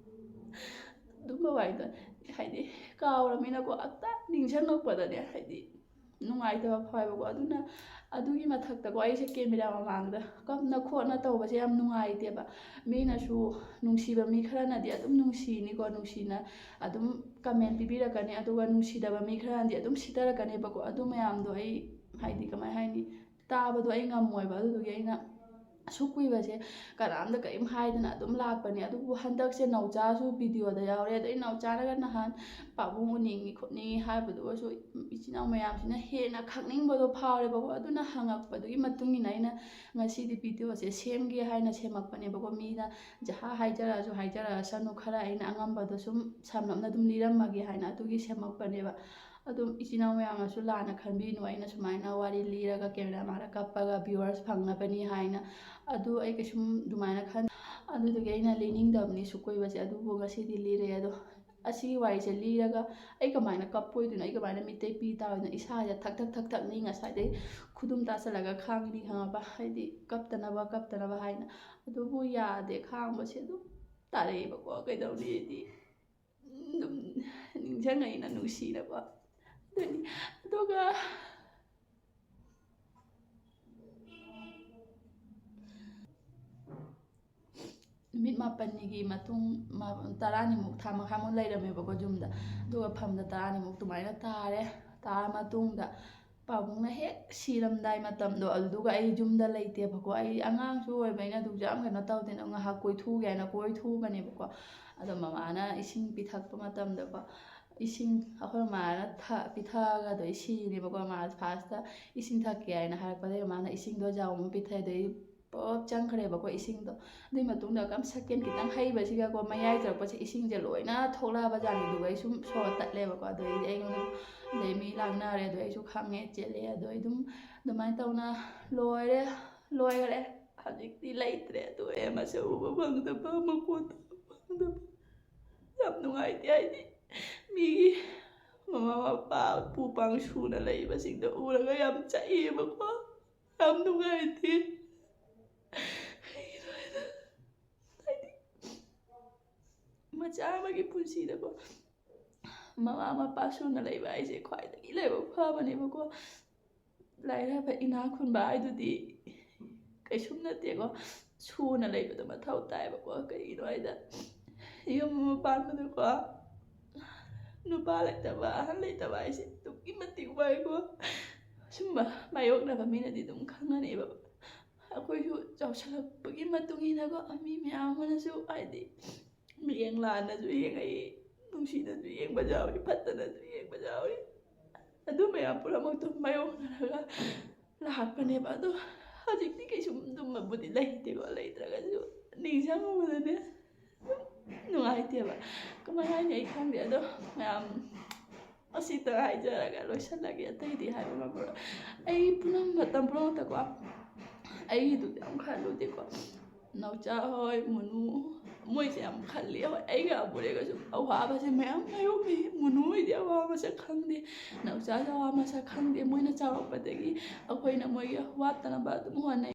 ꯑꯗꯨꯝꯕ ꯋꯥꯔꯤꯗꯣ ꯍꯥꯏꯗꯤ ꯀꯥꯎꯔꯃꯤꯅꯀꯣ, ꯑꯝꯇ ꯅꯤꯡꯁꯤꯡꯉꯛꯄꯗꯅꯦ ꯍꯥꯏꯗꯤ ꯅꯨꯡꯉꯥꯏꯇꯕ ꯐꯥꯎꯋꯦꯕꯀꯣ꯫ ꯑꯗꯨꯅ ꯑꯗꯨꯒꯤ ꯃꯊꯛꯇꯀꯣ ꯑꯩꯁꯦ ꯀꯦꯃꯦꯔꯥ ꯃꯃꯥꯡꯗ ꯀꯞꯅ ꯈꯣꯠꯅ ꯇꯧꯕꯁꯦ ꯌꯥꯝ ꯅꯨꯡꯉꯥꯏꯇꯦꯕ꯫ ꯃꯤꯅꯁꯨ, ꯅꯨꯡꯁꯤꯕ ꯃꯤ ꯈꯔꯅꯗꯤ ꯑꯗꯨꯝ ꯅꯨꯡꯁꯤꯅꯤꯀꯣ, ꯅꯨꯡꯁꯤꯅ ꯑꯗꯨꯝ ꯀꯃꯦꯟ ꯄꯤꯕꯤꯔꯛꯀꯅꯤ꯫ ꯑꯗꯨꯒ ꯅꯨꯡꯁꯤꯗꯕ ꯃꯤ ꯈꯔꯅꯗꯤ ꯑꯗꯨꯝ ꯁꯤꯊꯔꯛꯀꯅꯦꯕꯀꯣ꯫ ꯑꯗꯨ ꯃꯌꯥꯝꯗꯣ ꯑꯩ ꯍꯥꯏꯗꯤ ꯀꯃꯥꯏ ꯍꯥꯏꯅꯤ, ꯇꯥꯕꯗꯣ ꯑꯩ ꯉꯝꯃꯣꯏꯕ꯫ ꯑꯗꯨꯗꯨꯒꯤ ꯑꯩꯅ ꯑꯁꯨꯛ ꯀꯨꯏꯕꯁꯦ ꯀꯅꯥꯝꯇ ꯀꯔꯤꯝ ꯍꯥꯏꯗꯅ ꯑꯗꯨꯝ ꯂꯥꯛꯄꯅꯦ꯫ ꯑꯗꯨꯕꯨ ꯍꯟꯗꯛꯁꯦ ꯅꯧꯆꯥꯁꯨ ꯚꯤꯗꯤꯑꯣꯗ ꯌꯥꯎꯔꯦ꯫ ꯑꯗꯩ ꯅꯧꯆꯥꯅꯒ ꯅꯍꯥꯟ ꯄꯥꯕꯨꯡ ꯎꯅꯤꯡꯉꯤ ꯈꯣꯠꯅꯤꯡꯉꯤ ꯍꯥꯏꯕꯗꯨꯒꯁꯨ ꯏꯆꯤꯟ ꯏꯅꯥꯎ ꯃꯌꯥꯝꯁꯤꯅ ꯍꯦꯟꯅ ꯈꯪꯅꯤꯡꯕꯗꯣ ꯐꯥꯎꯔꯦꯕꯀꯣ꯫ ꯑꯗꯨꯅ ꯍꯪꯉꯛꯄꯗꯨꯒꯤ ꯃꯇꯨꯡ ꯏꯟꯅ ꯑꯩꯅ ꯉꯁꯤꯗꯤ ꯚꯤꯗꯤꯑꯣꯁꯦ ꯁꯦꯝꯒꯦ ꯍꯥꯏꯅ ꯁꯦꯝꯃꯛꯄꯅꯦꯕꯀꯣ꯫ ꯃꯤꯅ ꯖꯍꯥ ꯍꯥꯏꯖꯔꯛꯑꯁꯨ ꯍꯥꯏꯖꯔꯛꯑꯁꯅꯨ, ꯈꯔ ꯑꯩꯅ ꯑꯉꯝꯕꯗꯣ ꯁꯨꯝ ꯁꯝꯂꯞꯅ ꯑꯗꯨꯝ ꯂꯤꯔꯝꯃꯒꯦ ꯍꯥꯏꯅ ꯑꯗꯨꯒꯤ ꯁꯦꯝꯃꯛꯄꯅꯦꯕ꯫ ꯑꯗꯨꯝ ꯏꯆꯤꯟ ꯏꯅꯥꯎ ꯃꯌꯥꯝꯅꯁꯨ ꯂꯥꯟꯅ ꯈꯟꯕꯤꯅꯨ, ꯑꯩꯅ ꯁꯨꯃꯥꯏꯅ ꯋꯥꯔꯤ ꯂꯤꯔꯒ ꯀꯦꯃꯦꯔꯥ ꯃꯥꯡꯗ ꯀꯞꯄꯒ viewers ꯐꯪꯅꯕꯅꯤ ꯍꯥꯏꯅ꯫ ꯑꯗꯨ ꯑꯩ ꯀꯩꯁꯨꯝ ꯑꯗꯨꯃꯥꯏꯅ ꯈꯟ-, ꯑꯗꯨꯗꯨꯒꯤ ꯑꯩꯅ ꯂꯤꯅꯤꯡꯗꯕꯅꯤ ꯁꯨꯛ ꯀꯨꯏꯕꯁꯦ꯫ ꯑꯗꯨꯕꯨ ꯉꯁꯤꯗꯤ ꯂꯤꯔꯦ꯫ ꯑꯗꯣ ꯑꯁꯤꯒꯤ ꯋꯥꯔꯤꯁꯦ ꯂꯤꯔꯒ ꯑꯩ ꯀꯃꯥꯏꯅ ꯀꯞꯄꯣꯏꯗꯣꯏꯅꯣ? ꯑꯩ ꯀꯃꯥꯏꯅ ꯃꯤꯠꯇꯩ ꯄꯤ ꯇꯥꯔꯣꯏꯗꯣꯏꯅꯣ? ꯏꯁꯥꯁꯦ ꯊꯛ ꯊꯛ ꯊꯛ ꯊꯛꯅꯤ ꯉꯁꯥꯏꯗꯩ ꯈꯨꯗꯨꯝ ꯇꯥꯁꯜꯂꯒ ꯈꯥꯡꯉꯤꯅꯤ, ꯈꯪꯉꯕ? ꯍꯥꯏꯗꯤ ꯀꯞꯇꯅꯕ, ꯀꯞꯇꯅꯕ ꯍꯥꯏꯅ꯫ ꯑꯗꯨꯕꯨ ꯌꯥꯗꯦ, ꯈꯥꯡꯕꯁꯦ ꯑꯗꯨꯝ ꯇꯥꯔꯛꯑꯦꯕꯀꯣ꯫ ꯀꯩꯗꯧꯅꯤ? ꯍꯥꯏꯗꯤ ꯑꯗꯨꯝ ꯅꯤꯡꯁꯤꯡꯉꯛꯏꯅ ꯅꯨꯡꯁꯤꯅꯕ꯫ ꯑꯗꯨꯅꯤ꯫ ꯑꯗꯨꯒ ꯅꯨꯃꯤꯠ ꯃꯥꯄꯟꯅꯤꯒꯤ ꯃꯇꯨꯡ, ꯃꯥ-, ꯇꯔꯥꯅꯤꯃꯨꯛ, ꯊꯥ ꯃꯈꯥꯏꯃꯨꯛ ꯂꯩꯔꯝꯃꯦꯕꯀꯣ ꯌꯨꯝꯗ꯫ ꯑꯗꯨꯒ ꯐꯝꯗ ꯇꯔꯥꯅꯤꯃꯨꯛ ꯑꯗꯨꯃꯥꯏꯅ ꯇꯥꯔꯦ꯫ ꯇꯥꯔ ꯃꯇꯨꯡꯗ ꯄꯥꯕꯨꯡꯅ ꯍꯦꯛ ꯁꯤꯔꯝꯗꯥꯏ ꯃꯇꯝꯗꯣ, ꯑꯗꯨꯗꯨꯒ ꯑꯩ ꯌꯨꯝꯗ ꯂꯩꯇꯦꯕꯀꯣ꯫ ꯑꯩ ꯑꯉꯥꯡꯁꯨ ꯑꯣꯏꯕꯅꯤꯅ ꯑꯗꯨꯁꯨ ꯌꯥꯝ ꯀꯩꯅꯣ ꯇꯧꯗꯦꯅ, ꯉꯥꯏꯍꯥꯛ ꯀꯣꯏꯊꯣꯛꯎꯒꯦ ꯍꯥꯏꯅ ꯀꯣꯏꯊꯣꯛꯎꯕꯅꯦꯕꯀꯣ꯫ ꯑꯗꯣ ꯃꯃꯥꯅ ꯏꯁꯤꯡ ꯄꯤꯊꯛꯄ ꯃꯇꯝꯗꯀꯣ, ꯏꯁꯤꯡ ꯑꯩꯈꯣꯏ ꯃꯃꯥꯅ ꯊ-, ꯄꯤꯊꯛꯑꯒ ꯑꯗꯩ ꯁꯤꯔꯦꯕꯀꯣ꯫ ꯃꯥ ꯐꯥꯔꯁꯇ ꯏꯁꯤꯡ ꯊꯛꯀꯦ ꯍꯥꯏꯅ ꯍꯥꯏꯔꯛꯄꯗꯒꯤ ꯃꯃꯥꯅ ꯏꯁꯤꯡꯗꯣ ꯖꯥꯔ ꯑꯃ ꯄꯤꯊꯛꯑꯦ꯫ ꯑꯗꯩ ꯄꯣꯞ ꯆꯪꯈ꯭ꯔꯦꯕꯀꯣ ꯏꯁꯤꯡꯗꯣ꯫ ꯑꯗꯨꯏ ꯃꯇꯨꯡꯗ ꯀꯝ ꯁꯦꯀꯦꯟ ꯈꯤꯇꯪ ꯍꯩꯕꯁꯤꯒꯀꯣ, ꯃꯌꯥꯏ ꯆꯠꯂꯛꯄꯁꯦ ꯏꯁꯤꯡꯁꯦ ꯂꯣꯏꯅ ꯊꯣꯛꯂꯛꯑꯕ ꯖꯥꯠꯅꯤ꯫ ꯑꯗꯨꯒ ꯑꯩ ꯁꯨꯝ ꯁꯣꯔ ꯇꯠꯂꯦꯕꯀꯣ꯫ ꯑꯗꯩꯗꯤ ꯑꯩꯉꯣꯟꯗ, ꯑꯗꯩ ꯃꯤ ꯂꯥꯛꯅꯔꯦ꯫ ꯑꯗꯣ ꯑꯩꯁꯨ ꯈꯪꯉꯦ, ꯆꯦꯜꯂꯦ꯫ ꯑꯗꯣ ꯑꯩ ꯑꯗꯨꯝ ꯑꯗꯨꯃꯥꯏꯅ ꯇꯧꯅ ꯂꯣꯏꯔꯦ, ꯂꯣꯏꯈꯔꯦ꯫ ꯍꯧꯖꯤꯛꯇꯤ ꯂꯩꯇ꯭ꯔꯦ꯫ ꯑꯗꯣ ꯑꯩ ꯃꯁꯛ ꯎꯕ ꯐꯪꯗꯕ, ꯃꯈꯣꯟ ꯇꯥꯕ ꯐꯪꯗꯕ꯫ ꯌꯥꯝ ꯅꯨꯡꯉꯥꯏꯇꯦ꯫ ꯍꯥꯏꯗꯤ ꯃꯤꯒꯤ ꯃꯃꯥ ꯃꯄꯥ, ꯄꯨ ꯄꯥꯡ ꯁꯨꯅ ꯂꯩꯕꯁꯤꯡꯗꯣ ꯎꯔꯒ ꯌꯥꯝ ꯆꯛꯑꯦꯕꯀꯣ꯫ ꯌꯥꯝ ꯅꯨꯡꯉꯥꯏꯇꯦ꯫ ꯀꯩꯒꯤꯅꯣ ꯍꯥꯏꯗ, ꯍꯥꯏꯗꯤ ꯃꯆꯥ ꯑꯃꯒꯤ ꯄꯨꯟꯁꯤꯗꯀꯣ, ꯃꯃꯥ ꯃꯄꯥ ꯁꯨꯅ ꯂꯩꯕ ꯍꯥꯏꯁꯦ ꯈ꯭ꯋꯥꯏꯗꯒꯤ ꯂꯥꯏꯕꯛ ꯐꯕꯅꯦꯕꯀꯣ꯫ ꯂꯥꯏꯔꯕ ꯏꯅꯥꯛ ꯈꯨꯟꯕ ꯍꯥꯏꯗꯨꯗꯤ ꯀꯩꯁꯨꯝ ꯅꯠꯇꯦꯀꯣ꯫ ꯁꯨꯅ ꯂꯩꯕꯗꯣ ꯃꯊꯧ ꯇꯥꯏꯕꯀꯣ꯫ ꯀꯩꯒꯤꯅꯣ ꯍꯥꯏꯗ, ꯌꯨꯝ ꯑꯃ ꯄꯥꯟꯕꯗꯀꯣ, ꯅꯨꯄꯥ ꯂꯩꯇꯕ, ꯑꯍꯜ ꯂꯩꯇꯕ ꯍꯥꯏꯁꯦ ꯑꯗꯨꯛꯀꯤ ꯃꯇꯤꯛ ꯋꯥꯏꯀꯣ꯫ ꯁꯨꯝꯕ ꯃꯥꯌꯣꯛꯅꯕ ꯃꯤꯅꯗꯤ ꯑꯗꯨꯝ ꯈꯪꯉꯅꯦꯕ꯫ ꯑꯩꯈꯣꯏꯁꯨ ꯆꯥꯎꯁꯜꯂꯛꯄꯒꯤ ꯃꯇꯨꯡ ꯏꯟꯅꯀꯣ, ꯃꯤ ꯃꯌꯥꯝ ꯑꯃꯅꯁꯨ, ꯍꯥꯏꯗꯤ, ꯃꯤꯠꯌꯦꯡ ꯂꯥꯟꯅꯁꯨ ꯌꯦꯡꯉꯛꯏ, ꯅꯨꯡꯁꯤꯅꯁꯨ ꯌꯦꯡꯕ ꯌꯥꯎꯏ, ꯐꯠꯇꯅꯁꯨ ꯌꯦꯡꯕ ꯌꯥꯎꯏ꯫ ꯑꯗꯨ ꯃꯌꯥꯝ ꯄꯨꯝꯅꯃꯛꯇꯣ ꯃꯥꯌꯣꯛꯅꯔꯒ ꯂꯥꯛꯄꯅꯦꯕ꯫ ꯑꯗꯣ ꯍꯧꯖꯤꯛꯇꯤ ꯀꯩꯁꯨꯝ ꯑꯗꯨꯝꯕꯕꯨꯗꯤ ꯂꯩꯇꯦꯀꯣ꯫ ꯂꯩꯇ꯭ꯔꯒꯁꯨ ꯅꯤꯡꯁꯤꯡꯉꯨꯕꯗꯅꯦ ꯑꯗꯨꯝ ꯅꯨꯡꯉꯥꯏꯇꯦꯕ꯫ ꯀꯃꯥꯏ ꯍꯥꯏꯅꯤ ꯑꯩ ꯈꯪꯗꯦ꯫ ꯑꯗꯣ ꯃꯌꯥꯝ ꯑꯁꯤꯇ ꯍꯥꯏꯖꯔꯒ ꯂꯣꯏꯁꯤꯜꯂꯒꯦ꯫ ꯑꯇꯩꯗꯤ ꯍꯥꯏꯕ ꯉꯝꯃꯔꯣꯏ꯫ ꯑꯩ ꯄꯨꯝꯅꯃꯛ, ꯃꯇꯝ ꯄꯨꯝꯅꯃꯛꯇꯀꯣ, ꯑꯩꯒꯤꯗꯨꯗꯤ ꯌꯥꯝ ꯈꯜꯂꯨꯗꯦꯀꯣ꯫ ꯅꯥꯎꯆꯥ ꯍꯣꯏ, ꯃꯨꯅꯨ, ꯃꯣꯏꯁꯦ ꯌꯥꯝ ꯈꯜꯂꯤ꯫ ꯍꯣꯏ, ꯑꯩꯒ ꯑꯕꯨꯔꯦꯒꯁꯨ ꯑꯋꯥꯕꯁꯦ ꯃꯌꯥꯝ ꯃꯥꯌꯣꯛꯅꯩ꯫ ꯃꯨꯅꯨ ꯍꯣꯏꯗꯤ ꯑꯋꯥꯕ ꯃꯁꯛ ꯈꯪꯗꯦ, ꯅꯥꯎꯆꯥꯁꯨ ꯑꯋꯥꯕ ꯃꯁꯛ ꯈꯪꯗꯦ꯫ ꯃꯣꯏꯅ ꯆꯥꯎꯔꯛꯄꯗꯒꯤ ꯑꯩꯈꯣꯏꯅ ꯃꯣꯏꯒꯤ ꯋꯥꯠꯇꯅꯕ ꯑꯗꯨꯝ ꯍꯣꯠꯅꯩ꯫